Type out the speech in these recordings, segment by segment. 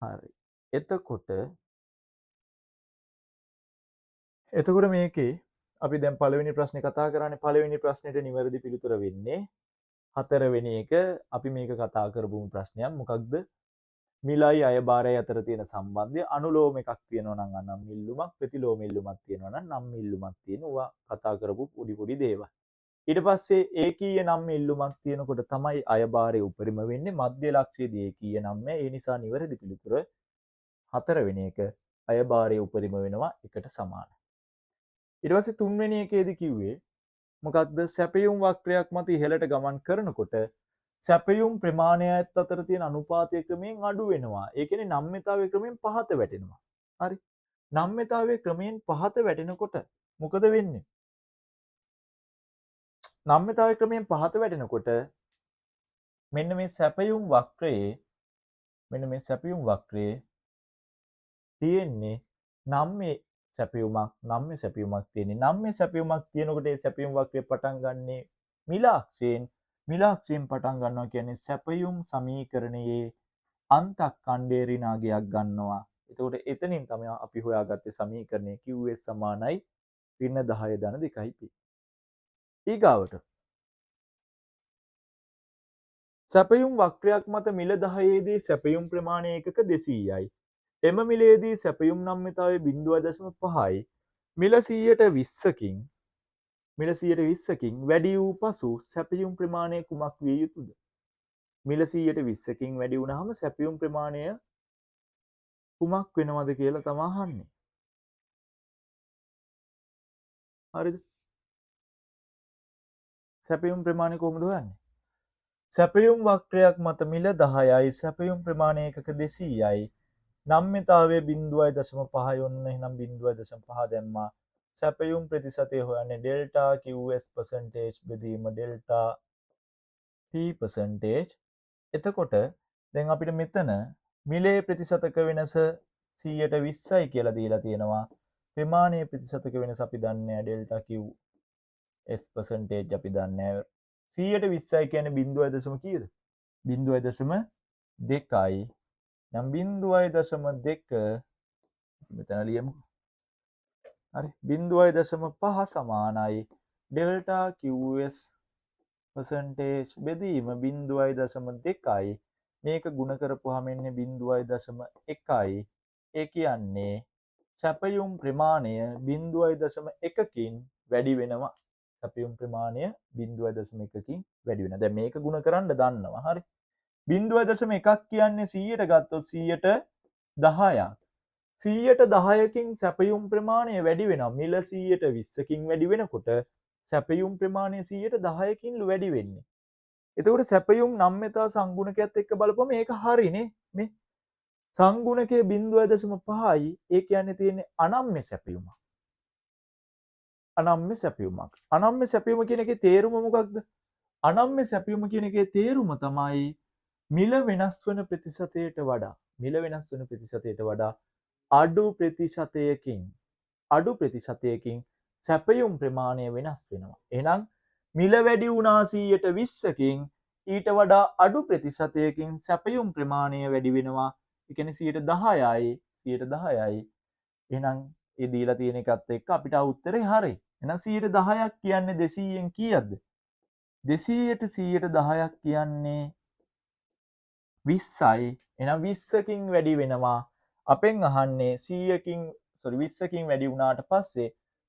හරි. එතකොට එතකොට මේකේ අපි දැන් පළවෙනි ප්‍රශ්නේ කතා කරන්නේ. පළවෙනි ප්‍රශ්නෙට නිවැරදි පිළිතුර වෙන්නේ හතරවෙනි එක. අපි මේක කතා කරපු ප්‍රශ්නයක්. මොකක්ද? මිලයි අයභාරයයි අතර තියෙන සම්බන්ධය. අනුලෝම එකක් තියෙනවා නම් අනම් ඉල්ලුමක්, ප්‍රතිලෝම ඉල්ලුමක් තියෙනවා නම් නම් ඉල්ලුමක් තියෙනවා. කතා කරපු පොඩි පොඩි දේවල්. ඊට පස්සේ ඒකීය නම් ඉල්ලුමක් තියෙනකොට තමයි අයභාරය උපරිම වෙන්නේ. මධ්‍ය ලක්ෂයේදී ඒකීය නම්ය. ඒ නිසා නිවැරදි පිළිතුර හතරවෙනි එක අයභාරය උපරිම වෙනවා එකට සමානයි. ඊට පස්සේ තුන්වෙනි එකේදී කිව්වේ මොකක්ද? සැපයුම් වක්‍රයක් මත ඉහළට ගමන් කරනකොට සැපයුම් ප්‍රමාණයත් අතර තියෙන අනුපාතය ක්‍රමයෙන් අඩු වෙනවා. ඒ කියන්නේ නම්‍යතාවය ක්‍රමයෙන් පහත වැටෙනවා. හරි. නම්‍යතාවය ක්‍රමයෙන් පහත වැටෙනකොට මොකද වෙන්නේ? නම්‍යතාවය ක්‍රමයෙන් පහත වැටෙනකොට මෙන්න මේ සැපයුම් වක්‍රයේ මෙන්න මේ සැපයුම් වක්‍රයේ තියෙන්නේ නම්‍ය සැපයුමක්, නම්‍ය සැපයුමක් තියෙන්නේ. නම්‍ය සැපයුමක් තියෙනකොට ඒ සැපයුම් වක්‍රය පටන් ගන්නෙ මිලාක්ෂයෙන්. මිලාක්ෂයෙන් පටන් ගන්නවා කියන්නේ සැපයුම් සමීකරණයේ අන්තක්ඛණ්ඩේ ඍණාගයක් ගන්නවා. එතකොට එතනින් තමයි අපි හොයාගත්තේ සමීකරණය QS සමානයි ඍණ 10 ධන 2 P. ඊගාවට සැපයුම් වක්‍රයක් මත මිල 10 දී සැපයුම් ප්‍රමාණය ඒකක 200යි. එම මිලයේදී සැපයුම් නම්‍යතාවය 0.5යි. මිල 120කින් මිල 120කින් වැඩි වූ පසු සැපයුම් ප්‍රමාණය කුමක් විය යුතුද? මිල 120කින් වැඩි වුණාම සැපයුම් ප්‍රමාණය කුමක් වෙනවද කියලා තමයි අහන්නේ. හරිද? සැපයුම් ප්‍රමාණය කොහොමද හොයන්නේ? සැපයුම් වක්‍රයක් මත මිල 10යි, සැපයුම් ප්‍රමාණය ඒකක 200යි. නම්‍යතාවය 0.5යි. ඔන්න එහෙනම් 0.5 දැම්මා. සැපයුම් ප්‍රතිශතය හොයන්නේ ඩෙල්ටා QS percentage බෙදීම ඩෙල්ටා P percentage. එතකොට දැන් අපිට මෙතන මිලේ ප්‍රතිශතක වෙනස 120යි කියලා දීලා තියෙනවා. ප්‍රමාණයේ ප්‍රතිශතක වෙනස අපි දන්නේ නැහැ. ඩෙල්ටා QS percentage අපි දන්නේ නැහැ. 120යි කියන්නේ 0. කීයද? 0.2යි. නම් 0.2 මෙතන ලියමු. හරි. 0.5 සමානයි ඩෙල්ටා QS percentage බෙදීම 0.2යි. මේක ගුණ කරපුවාම එන්නේ 0.1යි. ඒ කියන්නේ සැපයුම් ප්‍රමාණය 0.1කින් වැඩි වෙනවා. සැපයුම් ප්‍රමාණය 0.1කින් වැඩි වෙනවා. දැන් මේක ගුණ කරන්න දන්නවා. හරි. 0.1ක් කියන්නේ 100ට ගත්තොත් 110ක්. 110කින් සැපයුම් ප්‍රමාණය වැඩි වෙනවා. මිල 120කින් වැඩි වෙනකොට සැපයුම් ප්‍රමාණය 110කින්ලු වැඩි වෙන්නේ. එතකොට සැපයුම් නම්‍යතා සංගුණකයත් එක්ක බලපුවම මේක හරිනේ. මේ සංගුණකයේ 0.5යි. ඒ කියන්නේ තියෙන්නේ අනම්‍ය සැපයුමක්. අනම්‍ය සැපයුමක්. අනම්‍ය සැපයුම කියන එකේ තේරුම මොකක්ද? අනම්‍ය සැපයුම කියන එකේ තේරුම තමයි මිල වෙනස් වන ප්‍රතිශතයට වඩා මිල වෙනස් වන ප්‍රතිශතයට වඩා අඩු ප්‍රතිශතයකින් අඩු ප්‍රතිශතයකින් සැපයුම් ප්‍රමාණය වෙනස් වෙනවා. එහෙනම් මිල වැඩි වුණා 120කින් ඊට වඩා අඩු ප්‍රතිශතයකින් සැපයුම් ප්‍රමාණය වැඩි වෙනවා. ඒ කියන්නේ 110යි 110යි. එහෙනම් ඒ දීලා තියෙන එකත් එක්ක අපිට උත්තරේ හරි. එහෙනම් 110ක් කියන්නේ 200න් කීයක්ද? 200ට 110ක් කියන්නේ 20යි. එහෙනම් 20කින් වැඩි වෙනවා. අපෙන් අහන්නේ 100කින් සෝරි 20කින් වැඩි වුණාට පස්සේ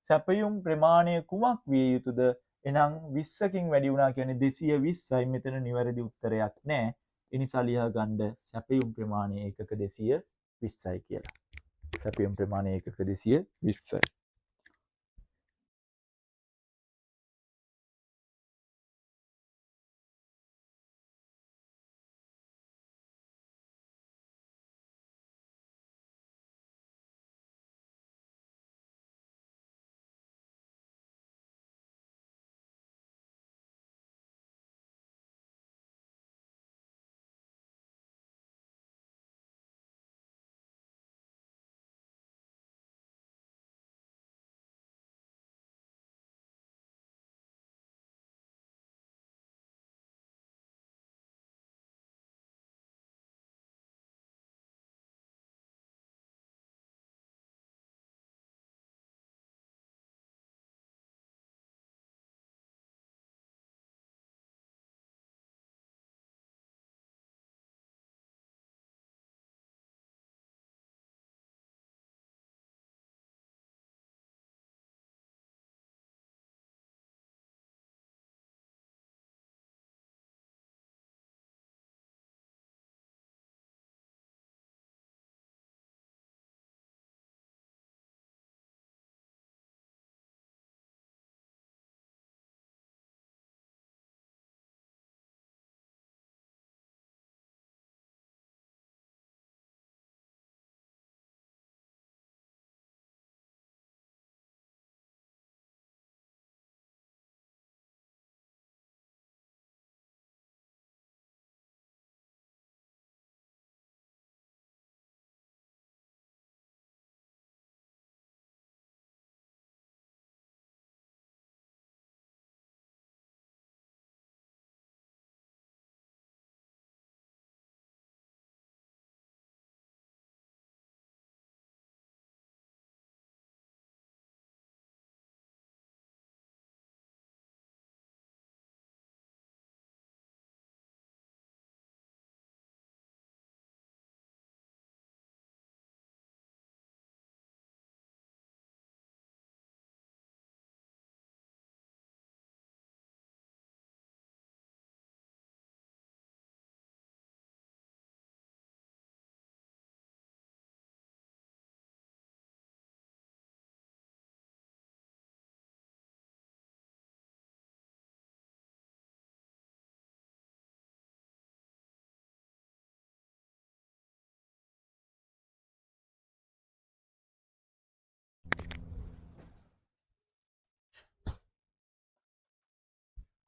සැපයුම් ප්‍රමාණය කුමක් විය යුතුද? එහෙනම් 20කින් වැඩි වුණා කියන්නේ 220යි. මෙතන නිවැරදි උත්තරයක් නෑ. ඒ නිසා ලියා ගන්න සැපයුම් ප්‍රමාණය ඒකක 220යි කියලා. සැපයුම් ප්‍රමාණය ඒකක 220යි.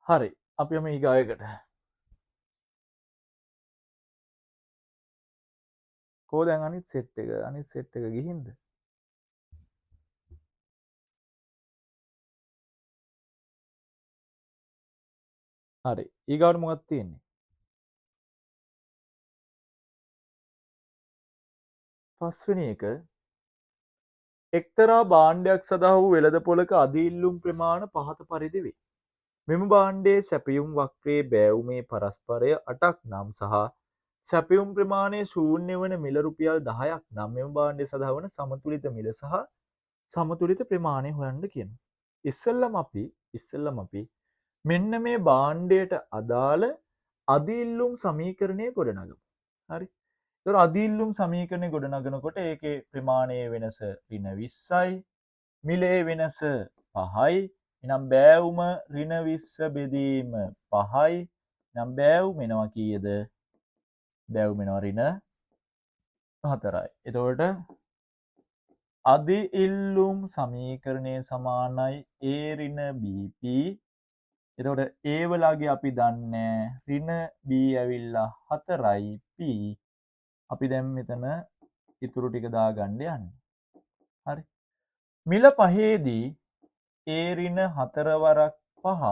හරි. අපි යමු ඊගායකට. කෝ දැන් අනිත් සෙට් එක? අනිත් සෙට් එක ගිහින්ද? හරි. ඊගාවට මොකක්ද තියෙන්නේ? පස්වෙනි එක එක්තරා භාණ්ඩයක් සඳහා වූ වෙළඳ පොළක අධි ඉල්ලුම් ප්‍රමාණ පහත පරිදි වේ. මෙම භාණ්ඩයේ සැපයුම් වක්‍රයේ බෑවුමේ පරස්පරය 8ක් නම් සහ සැපයුම් ප්‍රමාණය ශූන්‍ය වන මිල රුපියල් 10ක් නම් මෙම භාණ්ඩය සඳහා වන සමතුලිත මිල සහ සමතුලිත ප්‍රමාණය හොයන්න කියනවා. ඉස්සෙල්ලම අපි මෙන්න මේ භාණ්ඩයට අදාළ අධි ඉල්ලුම් සමීකරණය ගොඩනගමු. හරි. ඒතකොට අධි ඉල්ලුම් සමීකරණය ගොඩනගනකොට ඒකේ ප්‍රමාණයේ වෙනස ඍණ 20යි, මිලේ වෙනස 5යි. එහෙනම් බෑවුම ඍණ 20 බෙදීම 5යි. එහෙනම් බෑවුම එනවා කීයද? බෑවුම එනවා ඍණ 4යි. එතකොට අධි ඉල්ලුම් සමීකරණය සමානයි A ඍණ BP. එතකොට A වලගේ අපි දන්නේ ඍණ B ඇවිල්ලා 4යි P. අපි දැන් මෙතන ඉතුරු ටික දාගන්න යන්නේ. හරි. මිල පහේදී A ඍණ 4 වරක් 5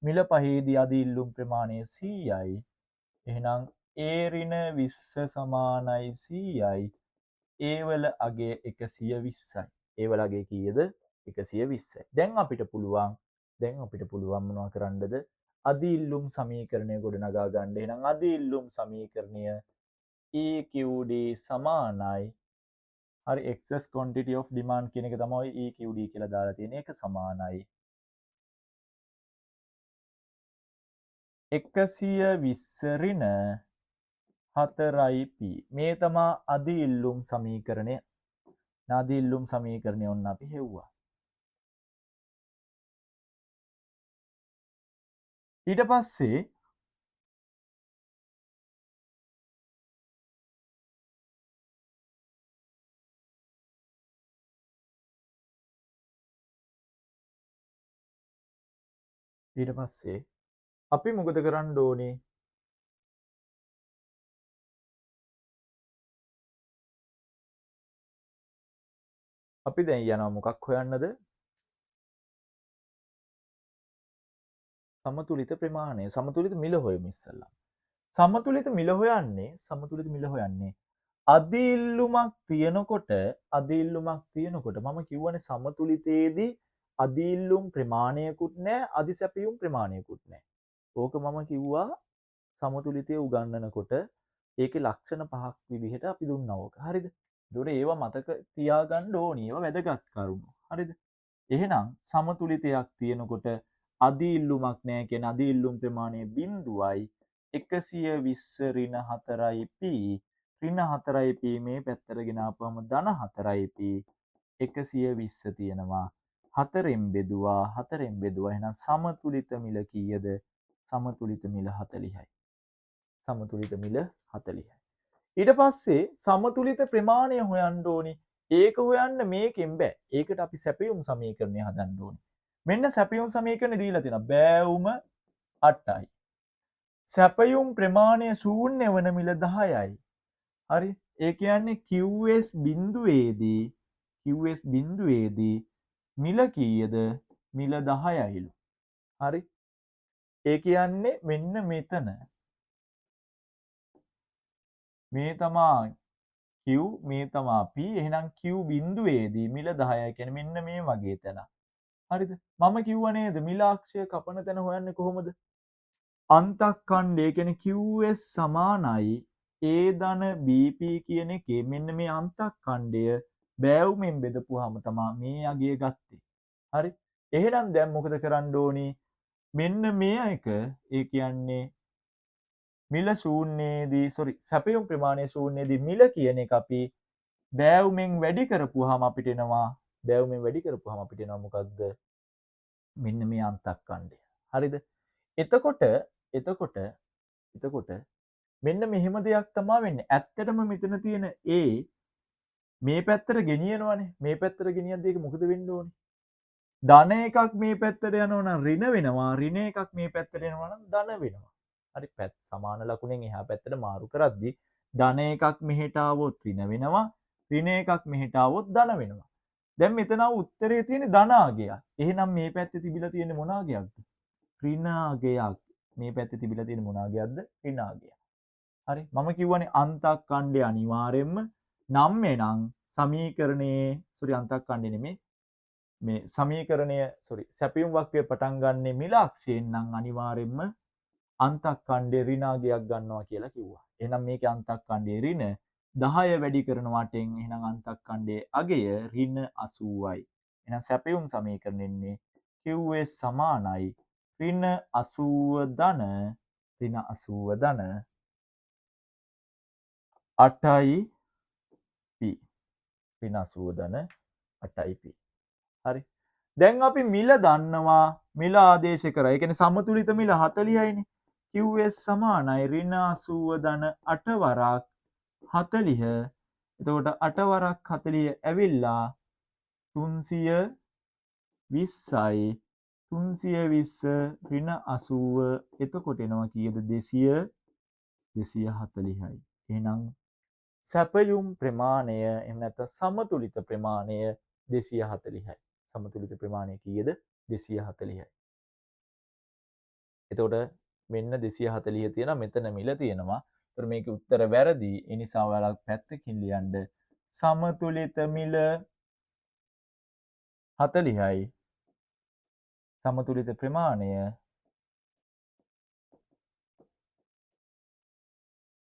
මිල පහේදී අධි ඉල්ලුම් ප්‍රමාණය 100යි. එහෙනම් A ඍණ 20 සමානයි 100යි. A වල අගය 120යි. A වල අගය කීයද? 120යි. දැන් අපිට පුළුවන් මොනවා කරන්නද? අධි ඉල්ලුම් සමීකරණය ගොඩනගා ගන්න. එහෙනම් අධි ඉල්ලුම් සමීකරණය EQD සමානයි. හරි, excess quantity of demand කියන එක තමයි ඔය EQD කියලා දාලා තියෙන එක සමානයි 120 ඍණ 4යි P. මේ තමා අධි ඉල්ලුම් සමීකරණය. අධි ඉල්ලුම් සමීකරණය ඔන්න අපි හෙව්වා. ඊට පස්සේ අපි මොකද කරන්න ඕනේ? අපි දැන් යනවා මොකක් හොයන්නද? සමතුලිත ප්‍රමාණය, සමතුලිත මිල හොයමු ඉස්සෙල්ලා. සමතුලිත මිල හොයන්නේ අධි ඉල්ලුමක් තියෙනකොට මම කිව්වනේ සමතුලිතයේදී අධි ඉල්ලුම් ප්‍රමාණයකුත් නෑ, අධි සැපයුම් ප්‍රමාණයකුත් නෑ. ඕක මම කිව්වා සමතුලිතය උගන්වනකොට ඒකේ ලක්ෂණ පහක් විදිහට අපි දුන්නා ඕක. හරිද? ඒතකොට ඒවා මතක තියාගන්න ඕනි. ඒවා වැදගත් කරුණු. හරිද? එහෙනම් සමතුලිතයක් තියෙනකොට අධි ඉල්ලුමක් නෑ කියන අධි ඉල්ලුම් ප්‍රමාණය බිංදුවයි 120 ඍණ 4යි P. ඍණ 4යි P මේ පැත්තට ගෙන ආපුවම ධන 4යි P 120 තියෙනවා. හතරෙන් බෙදුවා, හතරෙන් බෙදුවා. එහෙනම් සමතුලිත මිල කීයද? සමතුලිත මිල 40යි. සමතුලිත මිල 40යි. ඊට පස්සේ සමතුලිත ප්‍රමාණය හොයන්න ඕනි. ඒක හොයන්න මේකෙන් බෑ. ඒකට අපි සැපයුම් සමීකරණය හදන්න ඕනි. මෙන්න සැපයුම් සමීකරණය දීලා තියෙනවා. බෑවුම 8යි. සැපයුම් ප්‍රමාණය ශූන්‍ය වන මිල 10යි. හරි. ඒ කියන්නේ QS බිංදුවේදී මිල කීයද? මිල 10යිලු. හරි. ඒ කියන්නේ මෙන්න මෙතන මේ තමා Q, මේ තමා P. එහෙනම් Q බිංදුවේදී මිල 10යි කියන්නේ මෙන්න මේ වගේ තැන. හරිද? මම කිව්වා නේද මිල අක්ෂය කපන තැන හොයන්නේ කොහොමද? අන්තක්ඛණ්ඩය කියන්නේ QS සමානයි A ධන BP කියන එකේ මෙන්න මේ අන්තක්ඛණ්ඩය බෑවුමෙන් බෙදපුවාම තමා මේ අගය ගත්තේ. හරි? එහෙනම් දැන් මොකද කරන්න ඕනි? මෙන්න මේ එක, ඒ කියන්නේ මිල ශූන්‍යයේදී, සෝරි, සැපයුම් ප්‍රමාණය ශූන්‍යයේදී මිල කියන එක අපි බෑවුමෙන් වැඩි කරපුවාම අපිට එනවා, බෑවුමෙන් වැඩි කරපුවාම අපිට එනවා මොකද්ද? මෙන්න මේ අන්තක්ඛණ්ඩය. හරිද? එතකොට මෙන්න මෙහෙම දෙයක් තමා වෙන්නේ. ඇත්තටම මෙතන තියෙන A මේ පැත්තට ගෙනියනවනේ. මේ පැත්තට ගෙනියද්දී ඒක මොකද වෙන්න ඕනේ? ධන එකක් මේ පැත්තට යනවා නම් ඍණ වෙනවා, ඍණ එකක් මේ පැත්තට යනවා නම් ධන වෙනවා. හරි, පැත් සමාන ලකුණෙන් එහා පැත්තට මාරු කරද්දි ධන එකක් මෙහෙට ආවොත් ඍණ වෙනවා, ඍණ එකක් මෙහෙට ආවොත් ධන වෙනවා. දැන් මෙතන ආව උත්තරේ තියෙන්නේ ධන අගයක්. එහෙනම් මේ පැත්තේ තිබිලා තියෙන්නේ මොන අගයක්ද? ඍණ අගයක්. මේ පැත්තේ තිබිලා තියෙන මොන අගයක්ද? ඍණ අගයක්. හරි, මම කිව්වනේ අන්තක්ඛණ්ඩය අනිවාර්යයෙන්ම නම් එනම් සමීකරණයේ, සෝරි අන්තක්ඛණ්ඩය නෙමෙයි, මේ සමීකරණය, සෝරි සැපයුම් වක්‍රය පටන් ගන්නෙ මිල අක්ෂයෙන් නම් අනිවාර්යයෙන්ම අන්තක්ඛණ්ඩය ඍණ අගයක් ගන්නවා කියලා කිව්වා. එහෙනම් මේකේ අන්තක්ඛණ්ඩය ඍණ 10 වැඩි කරනවා 8න්, එහෙනම් අන්තක්ඛණ්ඩයේ අගය ඍණ 80යි. එහෙනම් සැපයුම් සමීකරණය එන්නේ QS සමානයි ඍණ 80 ධන ඍණ 80 ධන 8යි P. ඍණ 80 ධන 8යි P. හරි. දැන් අපි මිල දන්නවා, මිල ආදේශ කරා. ඒ කියන්නේ සමතුලිත මිල 40යිනේ. QS සමානයි ඍණ 80 ධන 8 වරක් 40. එතකොට 8 වරක් 40 ඇවිල්ලා 320යි. 320 ඍණ 80 එතකොට එනවා කීයද? 240යි. එහෙනම් සැපයුම් ප්‍රමාණය එහෙම නැත්නම් සමතුලිත ප්‍රමාණය 240යි. සමතුලිත ප්‍රමාණය කීයද? 240යි. එතකොට මෙන්න 240 තියෙනවා, මෙතන මිල තියෙනවා. එතකොට මේකේ උත්තර වැරදි. ඒ නිසා ඔයාලා පැත්තකින් ලියන්න සමතුලිත මිල 40යි. සමතුලිත ප්‍රමාණය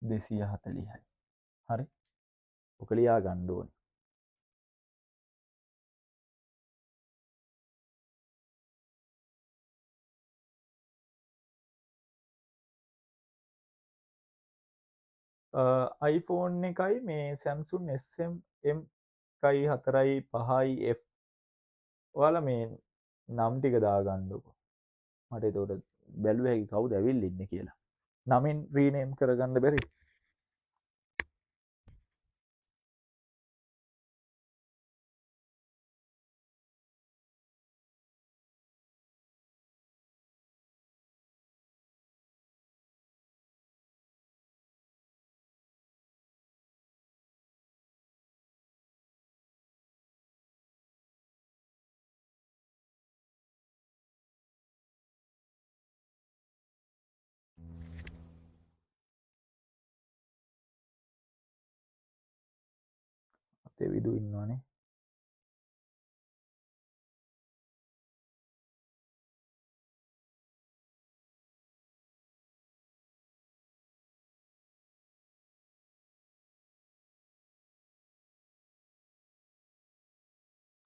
240යි. හරි. ඔක ලියා ගන්න ඕනේ. iPhone එකයි මේ Samsung SM එකයි 4යි 5යි F. ඔයාලා මේ නම් ටික දාගන්නකෝ. මට එතකොට බැලුව හැකි කවුද ඇවිල්ලා ඉන්නේ කියලා. නමින් රීනේම් කරගන්න බැරි. අතේ විදු ඉන්නවනේ.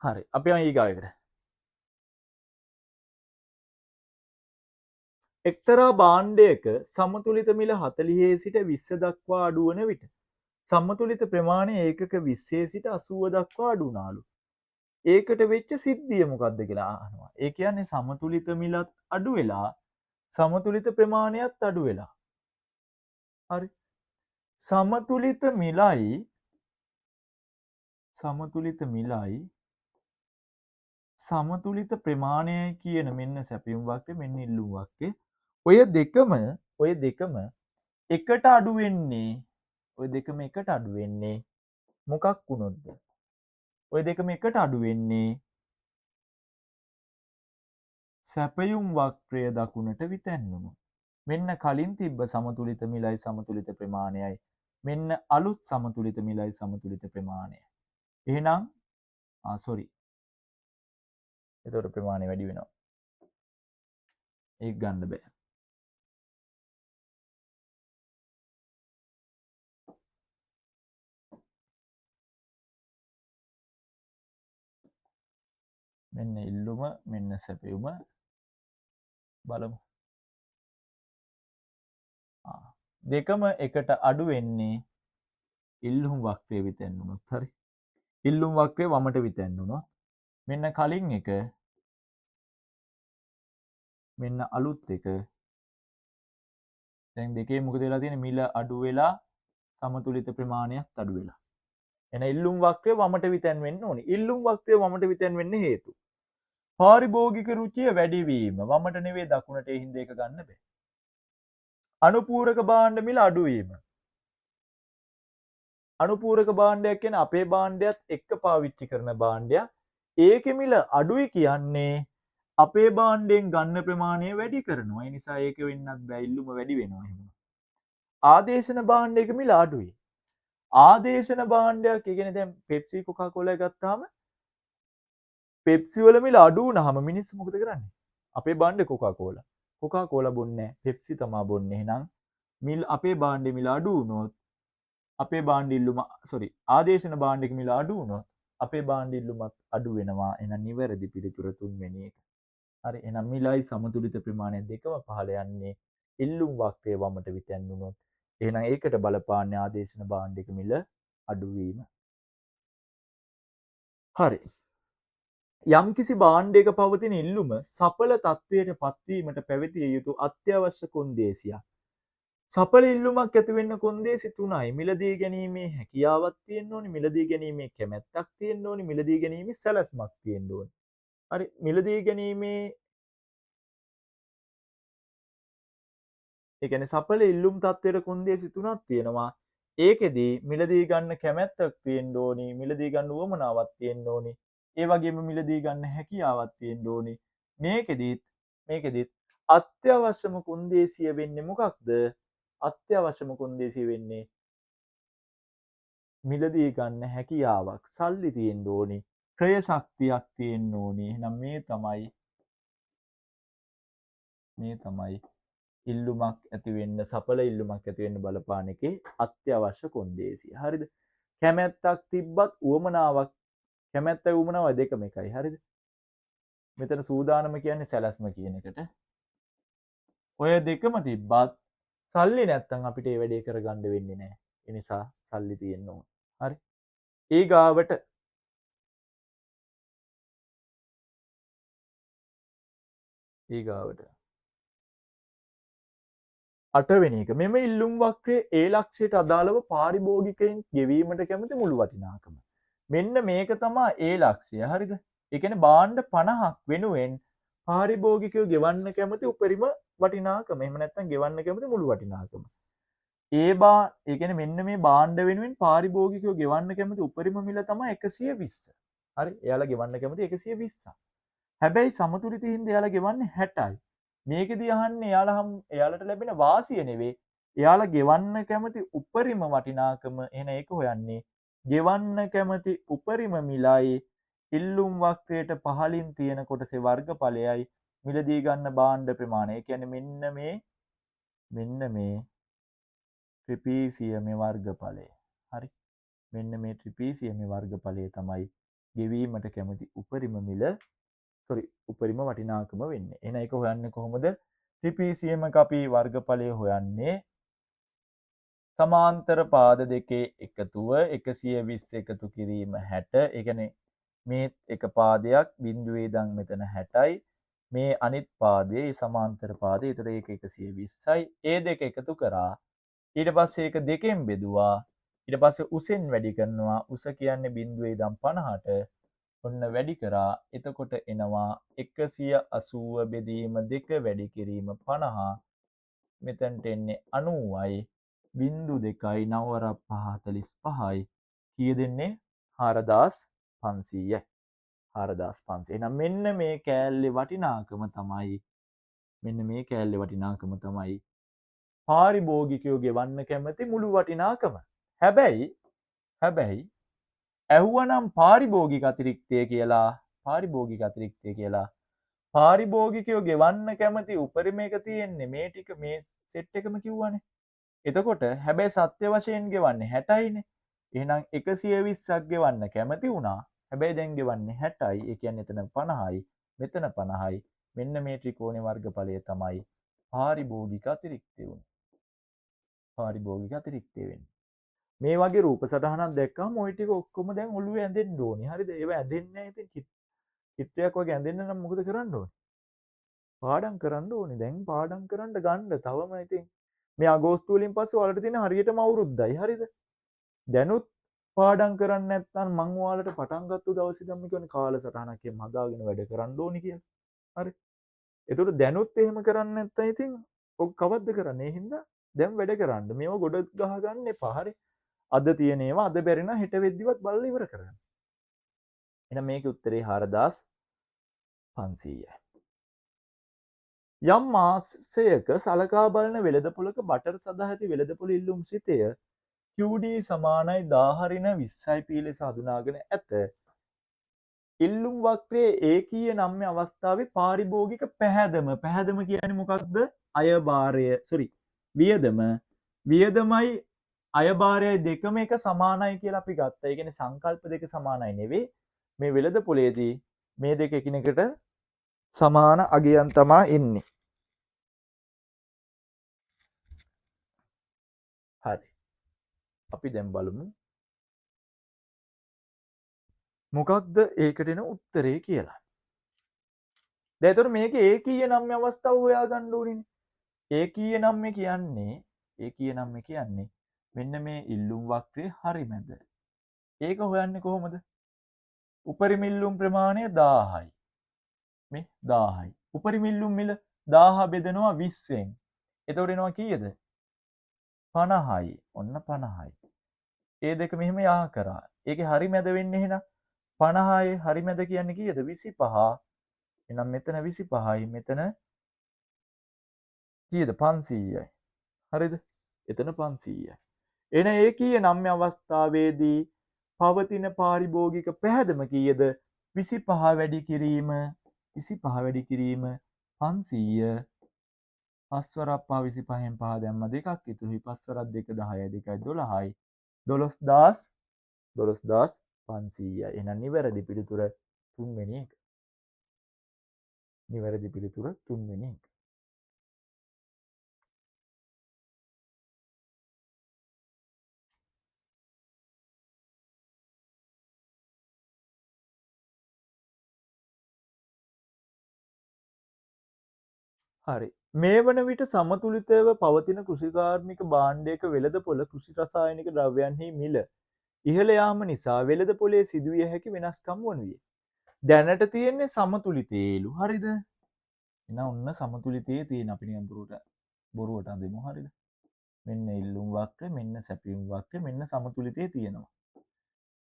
හරි, අපි යමු ඊගාව එකට. එක්තරා භාණ්ඩයක සමතුලිත මිල 40 සිට 20 දක්වා අඩු වන විට සමතුලිත ප්‍රමාණය ඒකක 20 සිට 80 දක්වා අඩු වුණාලු. ඒකට වෙච්ච සිද්ධිය මොකද්ද කියලා අහනවා. ඒ කියන්නේ සමතුලිත මිලත් අඩු වෙලා සමතුලිත ප්‍රමාණයත් අඩු වෙලා. හරි. සමතුලිත මිලයි සමතුලිත ප්‍රමාණය කියන මෙන්න සැපයුම් වක්‍රය, මෙන්න ඉල්ලුම් වක්‍රය. ඔය දෙකම එකට අඩු වෙන්නේ, ඔය දෙකම එකට අඩු වෙන්නේ මොකක් වුණොත්ද? ඔය දෙකම එකට අඩු වෙන්නේ සැපයුම් වක්‍රය දකුණට විතැන් වුණොත්. මෙන්න කලින් තිබ්බ සමතුලිත මිලයි සමතුලිත ප්‍රමාණයයි, මෙන්න අලුත් සමතුලිත මිලයි සමතුලිත ප්‍රමාණයයි. එහෙනම් සෝරි, එතකොට ප්‍රමාණය වැඩි වෙනවා. ඒක ගන්න බෑ. මෙන්න ඉල්ලුම, මෙන්න සැපයුම. බලමු. දෙකම එකට අඩු වෙන්නේ ඉල්ලුම් වක්‍රය විතැන් වුණොත්. හරි. ඉල්ලුම් වක්‍රය වමට විතැන් වුණොත් මෙන්න කලින් එක, මෙන්න අලුත් එක. දැන් දෙකේ මොකද වෙලා තියෙන්නේ? මිල අඩු වෙලා සමතුලිත ප්‍රමාණයත් අඩු වෙලා. එන ඉල්ලුම් වක්‍රය වමට විතැන් වෙන්න ඕනි. ඉල්ලුම් වක්‍රය වමට විතැන් වෙන්න හේතු. පාරිභෝගික රුචිය වැඩිවීම. වමට නෙවෙයි දකුණට, ඒ හින්දා ඒක ගන්න බෑ. අනුපූරක භාණ්ඩ මිල අඩුවීම. අනුපූරක භාණ්ඩයක් කියන්නේ අපේ භාණ්ඩයත් එක්ක පාවිච්චි කරන භාණ්ඩයක්. ඒකේ මිල අඩුයි කියන්නේ අපේ භාණ්ඩයෙන් ගන්න ප්‍රමාණය වැඩි කරනවා. ඒ නිසා ඒක වෙන්නත් බෑ, ඉල්ලුම වැඩි වෙනවා එහෙම. ආදේශන භාණ්ඩයක මිල අඩුයි. ආදේශන භාණ්ඩයක්, ඒ කියන්නේ දැන් පෙප්සි කොකා කෝලා ගත්තාම පෙප්සි වල මිල අඩු වුණාම මිනිස්සු මොකද කරන්නේ? අපේ භාණ්ඩේ කොකා කෝලා. කොකා කෝලා බොන්නේ නැහැ, පෙප්සි තමා බොන්නේ. එහෙනම් මිල අපේ භාණ්ඩේ මිල අඩු වුණොත් අපේ භාණ්ඩ ඉල්ලුම සෝරි ආදේශන භාණ්ඩයක මිල අඩු වුණොත් අපේ භාණ්ඩ ඉල්ලුමත් අඩු වෙනවා. එහෙනම් නිවැරදි පිළිතුර තුන්වෙනි එක. හරි, එහෙනම් මිලයි සමතුලිත ප්‍රමාණය දෙකම පහළ යන්නේ ඉල්ලුම් වක්‍රය වමට විතැන් වුණොත්. එහෙනම් ඒකට බලපාන්නේ ආදේශන භාණ්ඩයක මිල අඩුවීම. හරි. යම්කිසි භාණ්ඩයක පවතින ඉල්ලුම සඵල තත්වයට පත්වීමට පැවතිය යුතු අත්‍යවශ්‍ය කොන්දේසියක්. සඵල ඉල්ලුමක් ඇති වෙන්න කොන්දේසි තුනයි. මිලදී ගැනීමේ හැකියාවක් තියෙන්න ඕනි, මිලදී ගැනීමේ කැමැත්තක් තියෙන්න ඕනි, මිලදී ගැනීමේ සැලැස්මක් තියෙන්න ඕනි. හරි, මිලදී ගැනීමේ ඒ කියන්නේ සඵල ඉල්ලුම් තත්වයට කොන්දේසි තුනක් තියෙනවා. ඒකෙදි මිලදී ගන්න කැමැත්තක් තියෙන්න ඕනි, මිලදී ගන්න උවමනාවක් තියෙන්න ඕනි, ඒ වගේම මිලදී ගන්න හැකියාවක් තියෙන්න ඕනි. මේකෙදිත් අත්‍යවශ්‍යම කොන්දේසිය වෙන්නේ මොකක්ද? අත්‍යවශ්‍යම කොන්දේසිය වෙන්නේ මිලදී ගන්න හැකියාවක්, සල්ලි තියෙන්න ඕනි, ක්‍රය ශක්තියක් තියෙන්න ඕනි. එහෙනම් මේ තමයි ඉල්ලුමක් ඇති වෙන්න, සඵල ඉල්ලුමක් ඇති වෙන්න බලපාන එකේ අත්‍යවශ්‍ය කොන්දේසිය. හරිද? කැමැත්තක් තිබ්බත් උවමනාවක්, කැමැත්තයි උවමනාවයි දෙකම එකයි. හරිද? මෙතන සූදානම කියන්නේ සැලැස්ම කියන එකට. ඔය දෙකම තිබ්බත් සල්ලි නැත්තම් අපිට ඒ වැඩේ කරගන්න වෙන්නේ නැහැ. ඒ නිසා සල්ලි තියෙන්න ඕන. හරි. ඊගාවට අටවෙනි එක. මෙම ඉල්ලුම් වක්‍රයේ ඒ ලක්ෂයට අදාළව පාරිභෝගිකයින් ගෙවීමට කැමති මුළු වටිනාකම. මෙන්න මේක තමා ඒ ලක්ෂය. හරිද? ඒ කියන්නේ භාණ්ඩ 50ක් වෙනුවෙන් පාරිභෝගිකයෝ ගෙවන්න කැමති උපරිම වටිනාකම. එහෙම නැත්නම් ගෙවන්න කැමති මුළු වටිනාකම. ඒ කියන්නේ මෙන්න මේ භාණ්ඩ වෙනුවෙන් පාරිභෝගිකයෝ ගෙවන්න කැමති උපරිම මිල තමයි 120. හරි? එයාලා ගෙවන්න කැමති 120ක්. හැබැයි සමතුලිත හින්දා එයාලා ගෙවන්නේ 60යි. මේකෙදි අහන්නේ එයාලට ලැබෙන වාසිය නෙවෙයි, එයාලා ගෙවන්න කැමති උපරිම වටිනාකම. එහෙනම් ඒක හොයන්නේ ගෙවන්න කැමති උපරිම මිලයි ඉල්ලුම් වක්‍රයට පහළින් තියෙන කොටසේ වර්ගඵලයයි මිලදී ගන්න භාණ්ඩ ප්‍රමාණය. ඒ කියන්නේ මෙන්න මේ ත්‍රිපීසියමේ වර්ගඵලය. හරි. මෙන්න මේ ත්‍රිපීසියමේ වර්ගඵලය තමයි ගෙවීමට කැමති උපරිම මිල, සෝරි, උපරිම වටිනාකම වෙන්නේ. එහෙනම් ඒක හොයන්නේ කොහොමද? ත්‍රිපීසියමක අපි වර්ගඵලය හොයන්නේ සමාන්තර පාද දෙකේ එකතුව 120 එකතු කිරීම 60. ඒ කියන්නේ මේ එක පාදයක් බිංදුවේ ඉඳන් මෙතන 60යි. මේ අනිත් පාදයේ සමාන්තර පාදය. ඒතර ඒක 120යි. ඒ දෙක එකතු කරා. ඊට පස්සේ ඒක දෙකෙන් බෙදුවා. ඊට පස්සේ උසෙන් වැඩි කරනවා. උස කියන්නේ බිංදුවේ ඉඳන් 50ට. ඔන්න වැඩි කරා. එතකොට එනවා 180 බෙදීම දෙක වැඩි කිරීම 50. මෙතනට එන්නේ 90යි. බිංදු දෙකයි නව වරක් පහ හතලිස් පහයි. කීය දෙන්නේ? 4500යි. 4500. එහෙනම් මෙන්න මේ කෑල්ලේ වටිනාකම තමයි, මෙන්න මේ කෑල්ලේ වටිනාකම තමයි පාරිභෝගිකයෝ ගෙවන්න කැමති මුළු වටිනාකම. හැබැයි ඇහුවනම් පාරිභෝගික අතිරික්තය කියලා, පාරිභෝගික අතිරික්තය කියලා පාරිභෝගිකයෝ ගෙවන්න කැමති උපරිම එක තියෙන්නේ මේ ටික, මේ සෙට් එකම කිව්වනේ. එතකොට හැබැයි සත්‍ය වශයෙන් ගෙවන්නේ 60යිනේ. එහෙනම් 120ක් ගෙවන්න කැමති වුණා. හැබැයි දැන් ගෙවන්නේ 60යි. ඒ කියන්නේ එතන 50යි, මෙතන 50යි. මෙන්න මේ ත්‍රිකෝණේ වර්ගඵලය තමයි පාරිභෝගික අතිරික්තය වුනේ. පාරිභෝගික අතිරික්තය වෙන්නේ. මේ වගේ රූප සටහනක් දැක්කම ওই ටික ඔක්කොම දැන් ඔළුවේ ඇඳෙන්න ඕනේ. හරිද? ඒවා ඇඳෙන්නේ නැහැ. ඉතින් චිත්‍රයක් වගේ ඇඳෙන්න නම් මොකද කරන්න ඕනේ? පාඩම් කරන්න ඕනේ. දැන් පාඩම් කරන්න ගන්න. තවම ඉතින් මේ අගෝස්තු වලින් පස්සේ ඔයාලට තියෙන හරියටම අවුරුද්දයි. හරිද? දැනුත් පාඩම් කරන්නේ නැත්නම් මං ඔයාලට පටන් ගත්ත දවසේ ඉඳන්ම කියන්නේ කාලසටහනක් එහෙම හදාගෙන වැඩ කරන්න ඕනි කියලා. හරි. එතකොට දැනුත් එහෙම කරන්නේ නැත්නම් ඉතින් ඔක් කවද්ද කරන්නේ? ඒ හින්දා දැන් වැඩ කරන්න. මේව ගොඩ ගහ ගන්න එපා. හරි. අද තියෙන ඒවා අද බැරි නම් හෙට වෙද්දිවත් බලලා ඉවර කරගන්න. එහෙනම් මේකේ උත්තරේ 4500යි. යම් මාසයක සලකා බලන වෙළඳපොළක බටර් සදා ඇති වෙළඳපොළ ඉල්ලුම් සිතය QD සමානයි 10 ඍණ 20යි P ලෙස හඳුනාගෙන ඇත. ඉල්ලුම් වක්‍රයේ ඒකීය නම්‍ය අවස්ථාවේ පාරිභෝගික පැහැදම, පැහැදම කියන්නේ මොකක්ද? අයභාරය, සෝරි, වියදම, වියදමයි අයභාරයයි දෙකම එක සමානයි කියලා අපි ගත්තා. ඒ කියන්නේ සංකල්ප දෙක සමානයි නෙවෙයි. මේ වෙළඳ පොළේදී මේ දෙක එකිනෙකට සමාන අගයන් තමා ඉන්නේ. හරි. අපි දැන් බලමු මොකක්ද ඒකට එන උත්තරේ කියලා. දැන් එතකොට මේකේ ඒකීය නම්‍ය අවස්ථාව හොයාගන්න ඕනේනේ. ඒකීය නම්‍ය කියන්නේ, ඒකීය නම්‍ය කියන්නේ මෙන්න මේ ඉල්ලුම් වක්‍රයේ හරි මැද. ඒක හොයන්නේ කොහොමද? උපරිම ඉල්ලුම් ප්‍රමාණය 1000යි. මේ 1000යි. උපරිම ඉල්ලුම් මිල 1000 බෙදෙනවා 20න්. එතකොට එනවා කීයද? 50යි. ඔන්න 50යි. ඒ දෙක මෙහෙම යා කරා. ඒකේ හරි මැද වෙන්නේ එහෙනම් 50යි. හරි මැද කියන්නේ කීයද? 25. එහෙනම් මෙතන 25යි. මෙතන කීයද? 500යි. හරිද? එතන 500යි. එන ඒකීය නම්‍ය අවස්ථාවේදී පවතින පාරිභෝගික පැහැදම කීයද? 25 වැඩි කිරීම, 25 වැඩි කිරීම 500. පස් වරක් පහ 25න් පහ දැම්ම දෙකක් ඉතුරුයි. පස් වරක් දෙක 10යි, දෙකයි 12යි. 12500යි. එහෙනම් නිවැරදි පිළිතුර තුන්වෙනි එක. නිවැරදි පිළිතුර තුන්වෙනි එක. හරි. මේ වන විට සමතුලිතව පවතින කෘෂිකාර්මික භාණ්ඩයක වෙළඳපොළ කෘෂි රසායනික ද්‍රව්‍යයන්හි මිල ඉහළ යාම නිසා වෙළඳපොළේ සිදුවිය හැකි වෙනස්කම් වනුයේ. දැනට තියෙන්නේ සමතුලිතේලු. හරිද? එහෙනම් ඔන්න සමතුලිතයේ තියෙන අපි නිකන් බොරුවට අඳිමු. හරිද? මෙන්න ඉල්ලුම් වක්‍ර, මෙන්න සැපයුම් වක්‍ර, මෙන්න සමතුලිතයේ තියෙනවා.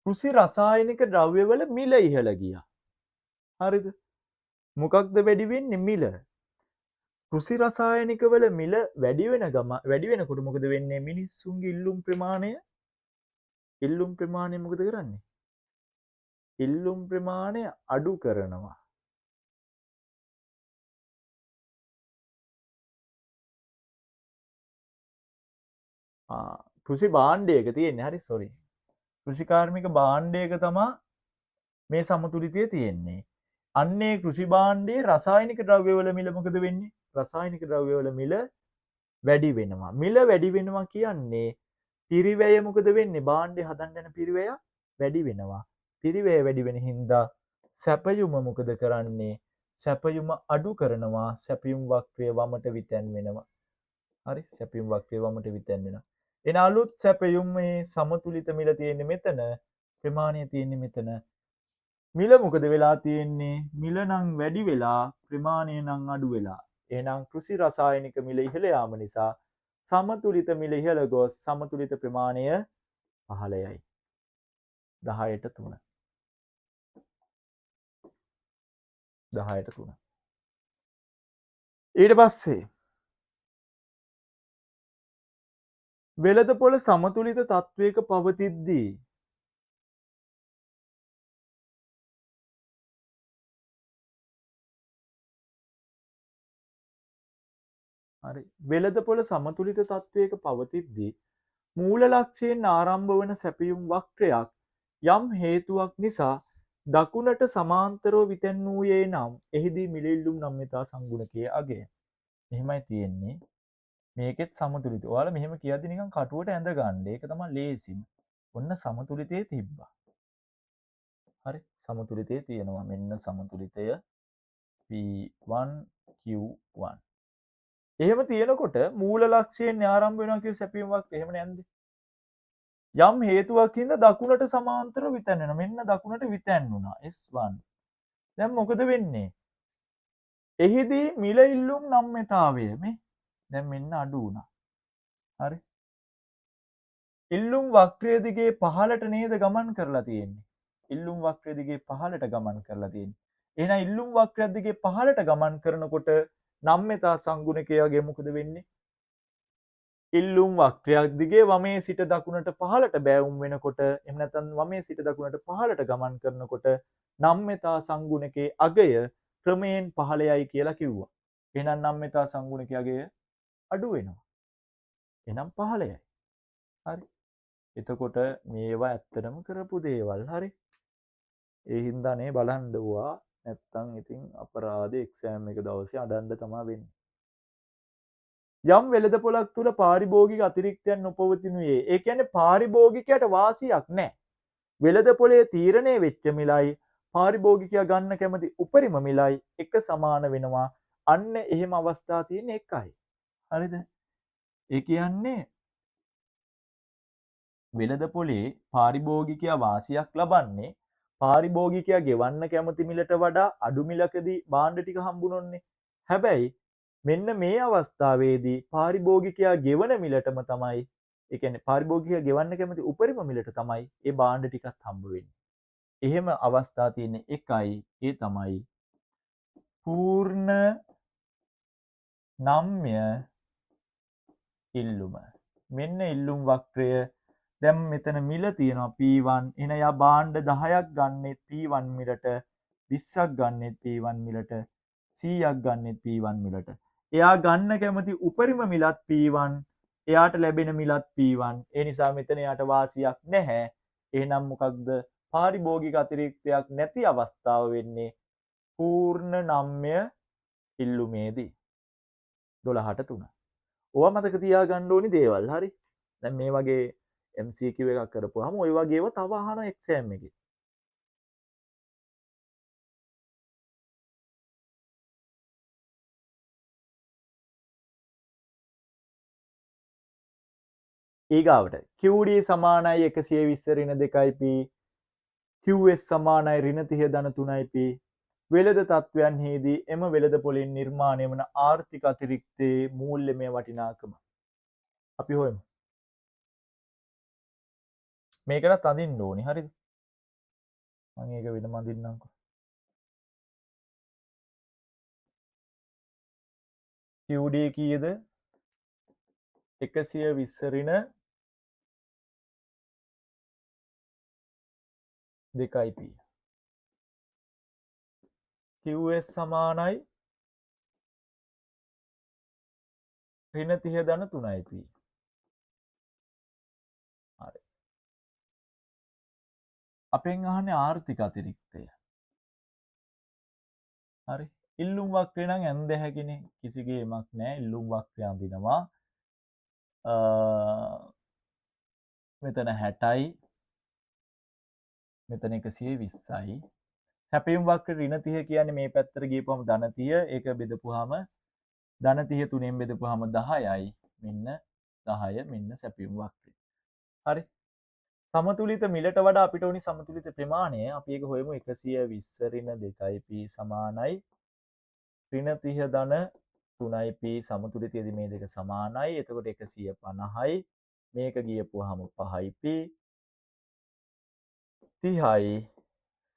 කෘෂි රසායනික ද්‍රව්‍යවල මිල ඉහළ ගියා. හරිද? මොකක්ද වැඩි වෙන්නේ? මිල. කෘෂි රසායනිකවල මිල වැඩි වෙන ගම, වැඩි වෙනකොට මොකද වෙන්නේ? මිනිස්සුන්ගේ ඉල්ලුම් ප්‍රමාණය මොකද කරන්නේ? ඉල්ලුම් ප්‍රමාණය අඩු කරනවා. කෘෂි භාණ්ඩයක තියෙන්නේ. හරි, සෝරි. කෘෂිකාර්මික භාණ්ඩයක තමා මේ සමතුලිතය තියෙන්නේ. අන්නේ කෘෂි භාණ්ඩයේ රසායනික ද්‍රව්‍යවල මිල මොකද වෙන්නේ? රසායනික ද්‍රව්‍යවල මිල වැඩි වෙනවා. මිල වැඩි වෙනවා කියන්නේ පිරිවැය මොකද වෙන්නේ? භාණ්ඩය හදන්න යන පිරිවැය වැඩි වෙනවා. පිරිවැය වැඩි වෙන හින්දා සැපයුම මොකද කරන්නේ? සැපයුම අඩු කරනවා. සැපයුම් වක්‍රය වමට විතැන් වෙනවා. හරි, සැපයුම් වක්‍රය වමට විතැන් වෙනවා. එන අලුත් සැපයුම් මේ සමතුලිත මිල තියෙන්නේ මෙතන, ප්‍රමාණය තියෙන්නේ මෙතන. මිල මොකද වෙලා තියෙන්නේ? මිල නම් වැඩි වෙලා ප්‍රමාණය නම් අඩු වෙලා. එහෙනම් කෘෂි රසායනික මිල ඉහළ යාම නිසා සමතුලිත මිල ඉහළ ගොස් සමතුලිත ප්‍රමාණය පහළ යයි. 10ට 3. 10ට 3. ඊට පස්සේ වෙළඳපොළ සමතුලිත තත්වයක පවතිද්දී හරි, වෙළඳපොළ සමතුලිත තත්වයක පවතිද්දී මූල ලක්ෂයෙන් ආරම්භ වන සැපයුම් වක්‍රයක් යම් හේතුවක් නිසා දකුණට සමාන්තරව විතැන් වූයේ නම් එහිදී මිල ඉල්ලුම් නම්‍යතා සංගුණකයේ අගය. මෙහෙමයි තියෙන්නේ. මේකෙත් සමතුලිත. ඔයාලා මෙහෙම කියද්දි නිකන් කටුවට ඇඳ ගන්න. ඒක තමයි ලේසිම. ඔන්න සමතුලිතයේ තිබ්බා. හරි, සමතුලිතයේ තියෙනවා. මෙන්න සමතුලිතය P1 Q1. එහෙම තියෙනකොට මූල ලක්ෂයෙන් ආරම්භ වෙනවා කියන සැපයුම් වක්‍රය. එහෙම නෑන්ද? යම් හේතුවක් හින්දා දකුණට සමාන්තරව විතැන් වෙනවා. මෙන්න දකුණට විතැන් වුණා S1. දැන් මොකද වෙන්නේ? එහිදී මිල ඉල්ලුම් නම්‍යතාවය මේ දැන් මෙන්න අඩු වුණා. හරි. ඉල්ලුම් වක්‍රය දිගේ පහළට නේද ගමන් කරලා තියෙන්නේ. ඉල්ලුම් වක්‍රය දිගේ පහළට ගමන් කරලා තියෙන්නේ. එහෙනම් ඉල්ලුම් වක්‍රය දිගේ පහළට ගමන් කරනකොට නම්‍යතා සංගුණකයේ මොකද වෙන්නේ? ඉල්ලුම් වක්‍රයක් දිගේ වමේ සිට දකුණට පහළට බෑවුම් වෙනකොට, එහෙම නැත්නම් වමේ සිට දකුණට පහළට ගමන් කරනකොට නම්‍යතා සංගුණකයේ අගය ක්‍රමයෙන් පහළ යයි කියලා කිව්වා. එහෙනම් නම්‍යතා සංගුණකයේ අගය අඩු වෙනවා. එහෙනම් පහළ යයි. හරි. එතකොට මේවා ඇත්තටම කරපු දේවල්. හරි. ඒ හින්දා නේ බලන්න ඕවා. නැත්තම් ඉතින් අපරාධ එක්සෑම් එක දවසේ අඩන්න තමා වෙන්නේ. යම් වෙළඳ පොළක් තුල පාරිභෝගික අතිරික්තයන් නොපවතිනුයේ. ඒ කියන්නේ පාරිභෝගිකයාට වාසියක් නැහැ. වෙළඳ පොළේ තීරණය වෙච්ච මිලයි පාරිභෝගිකයා ගන්න කැමති උපරිම මිලයි එක සමාන වෙනවා. අන්න එහෙම අවස්ථා තියෙන එකයි. හරිද? ඒ කියන්නේ වෙළඳ පොළේ පාරිභෝගිකයා වාසියක් ලබන්නේ පාරිභෝගිකයා ගෙවන්න කැමති මිලට වඩා අඩු මිලකදී භාණ්ඩ ටික හම්බුනොන්නේ. හැබැයි මෙන්න මේ අවස්ථාවේදී පාරිභෝගිකයා ගෙවන මිලටම තමයි, ඒ කියන්නේ පාරිභෝගිකයා ගෙවන්න කැමති උපරිම මිලට තමයි ඒ භාණ්ඩ ටිකත් හම්බ වෙන්නේ. එහෙම අවස්ථා තියෙන එකයි, ඒ තමයි පූර්ණ නම්‍ය ඉල්ලුම. මෙන්න ඉල්ලුම් වක්‍රය. දැන් මෙතන මිල තියෙනවා P1. එහෙනම් යා භාණ්ඩ 10ක් ගන්නෙත් P1 මිලට, 20ක් ගන්නෙත් P1 මිලට, 100ක් ගන්නෙත් P1 මිලට. එයා ගන්න කැමති උපරිම මිලත් P1, එයාට ලැබෙන මිලත් P1. ඒ නිසා මෙතන එයාට වාසියක් නැහැ. එහෙනම් මොකක්ද? පාරිභෝගික අතිරික්තයක් නැති අවස්ථාව වෙන්නේ පූර්ණ නම්‍ය ඉල්ලුමේදී. 12ට 3. ඕවා මතක තියාගන්න ඕනි දේවල්. හරි. දැන් මේ වගේ MCQ එකක් කරපුවාම ඔය වගේ ඒවා තව අහන එක්සෑම් එකේ. ඊගාවට QD සමානයි 120 ඍණ 2 P, QS සමානයි ඍණ 30 ධන 3 P. වෙළඳ තත්ත්වයන්හිදී එම වෙළඳ පොලින් නිර්මාණය වන ආර්ථික අතිරික්තයේ මූල්‍යමය වටිනාකම අපි හොයමු. මේකටත් අඳින්න ඕනි. හරිද? මම ඒක වෙනම අඳින්නම්කෝ. QD කීයද? 120 ඍණ 2 P. QS සමානයි ඍණ 30 ධන 3 P. හරි. අපෙන් අහන්නේ ආර්ථික අතිරික්තය. හරි. ඉල්ලුම් වක්‍රය නම් ඇඳ හැකිනේ. කිසි ගේමක් නෑ. ඉල්ලුම් වක්‍රය අඳිනවා. මෙතන 60යි. මෙතන 120යි. සැපයුම් වක්‍ර ඍණ 30 කියන්නේ මේ පැත්තට ගියපුවම ධන 30. ඒක බෙදපුවාම ධන 30 තුනෙන් බෙදපුවාම 10යි. මෙන්න 10 මෙන්න සැපයුම් වක්‍රය. හරි. සමතුලිත මිලට වඩා අපිට ඕනි සමතුලිත ප්‍රමාණය. අපි ඒක හොයමු. 120 ඍණ 2 P සමානයි ඍණ 30 ධන 3 P. සමතුලිතයේදී මේ දෙක සමානයි. එතකොට 150යි. මේක ගියපුවාම 5 P 30යි.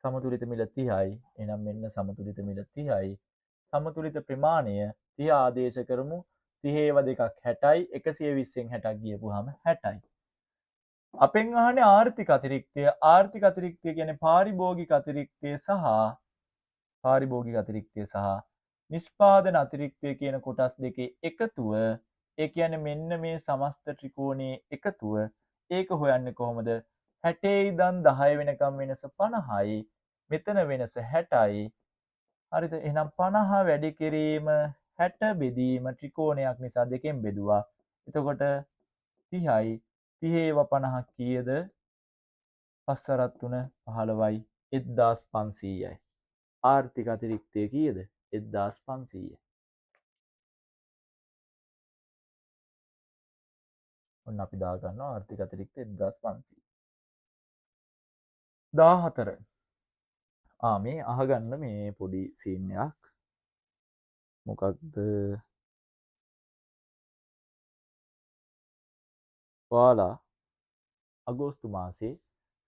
සමතුලිත මිල 30යි. එහෙනම් මෙන්න සමතුලිත මිල 30යි. සමතුලිත ප්‍රමාණය 30 ආදේශ කරමු. 30 ඒවා දෙකක් 60යි. 120න් 60ක් ගියපුවාම 60යි. අපෙන් අහන්නේ ආර්ථික අතිරික්තය. ආර්ථික අතිරික්තය කියන්නේ පාරිභෝගික අතිරික්තය සහ පාරිභෝගික අතිරික්තය සහ නිෂ්පාදන අතිරික්තය කියන කොටස් දෙකේ එකතුව. ඒ කියන්නේ මෙන්න මේ සමස්ත ත්‍රිකෝණයේ එකතුව. ඒක හොයන්නේ කොහොමද? 60 ඉඳන් 10 වෙනකම් වෙනස 50යි. මෙතන වෙනස 60යි. හරිද? එහෙනම් 50 වැඩි කිරීම 60 බෙදීම ත්‍රිකෝණයක් නිසා දෙකෙන් බෙදුවා. එතකොට 30යි. 30 ඒවා 50ක් කීයද? පස් හතරක් තුන 15යි. 1500යි. ආර්ථික අතිරික්තය කීයද? 1500. ඔන්න අපි දා ගන්නවා ආර්ථික අතිරික්ත 1500. 14. මේ අහගන්න මේ පොඩි සීන් එකක්. මොකක්ද? ඔයාලා අගෝස්තු මාසේ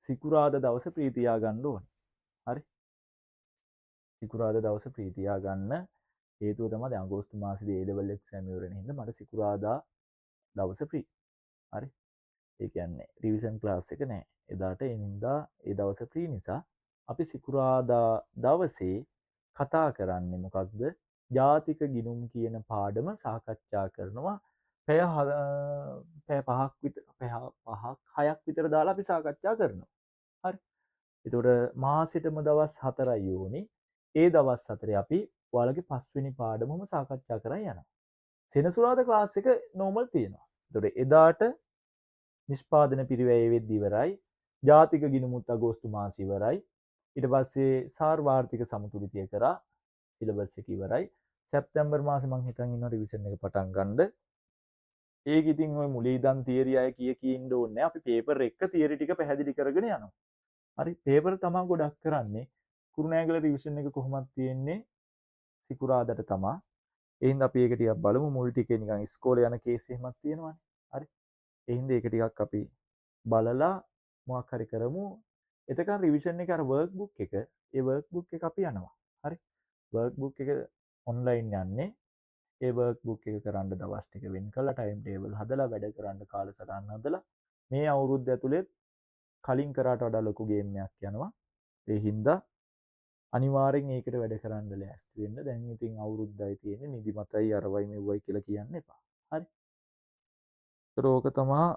සිකුරාදා දවස ප්‍රී තියාගන්න ඕනේ. හරි? සිකුරාදා දවස ප්‍රී තියාගන්න හේතුව තමයි දැන් අගෝස්තු මාසෙදී A level exam ඉවර වෙන හින්දා මට සිකුරාදා දවස ප්‍රී. හරි? ඒ කියන්නේ රිවිෂන් ක්ලාස් එක නෑ. එදාට ඒ හින්දා ඒ දවස ප්‍රී නිසා අපි සිකුරාදා දවසේ කතා කරන්නේ මොකක්ද? ජාතික ගිණුම් කියන පාඩම සාකච්ඡා කරනවා. පැය පහක් විතර, පැය පහක් හයක් විතර දාලා අපි සාකච්ඡා කරනවා. හරි. එතකොට මාසෙටම දවස් 4යි ඕනේ. ඒ දවස් 4 අපි ඔයාලගේ පස්වෙනි පාඩමම සාකච්ඡා කරන් යනවා. සෙනසුරාදා ක්ලාස් එක නෝමල් තියෙනවා. එතකොට එදාට නිෂ්පාදන පිරිවැය වෙද්දි ඉවරයි. ජාතික ගිණුමුත් අගෝස්තු මාසෙ ඉවරයි. ඊට පස්සේ සාර්වාර්ථික සමතුලිතය කරා සිලබස් එක ඉවරයි. සැප්තැම්බර් මාසේ මං හිතන් ඉන්නවා රිවිෂන් එක පටන් ගන්න. ඒක ඉතින් ඔය මුලින් ඉඳන් තියරි අය කිය කී ඉන්න ඕනේ නෑ. අපි පේපර් එක තියරි ටික පැහැදිලි කරගෙන යනවා. හරි, පේපර් තමා ගොඩක් කරන්නේ. කුරුණෑගල රිවිෂන් එක කොහොමද තියෙන්නේ? සිකුරාදට තමා. ඒ හින්දා අපි ඒක ටිකක් බලමු. මුල් ටිකේ නිකන් ඉස්කෝලේ යන කේස් එහෙමත් තියෙනවනේ. හරි. ඒ හින්දා ඒක ටිකක් අපි බලලා මොකක් හරි කරමු. එතකන් රිවිෂන් එක අර වර්ක් බුක් එක, ඒ වර්ක් බුක් එක අපි යනවා. හරි. වර්ක් බුක් එක ඔන්ලයින් යන්නේ. ඒ වර්ක් බුක් එක කරන්න දවස් ටික වෙන් කරලා ටයිම් ටේබල් හදලා වැඩ කරන්න කාලසටහන් හදලා මේ අවුරුද්ද ඇතුළේ කලින් කරාට වඩා ලොකු ගේම් එකක් යනවා. ඒ හින්දා අනිවාර්යෙන් ඒකට වැඩ කරන්න ලෑස්ති වෙන්න. දැන් ඉතින් අවුරුද්දයි තියෙන්නේ, නිදිමතයි අරවයි මෙව්වයි කියලා කියන්න එපා. හරි. ඒතර ඕක තමා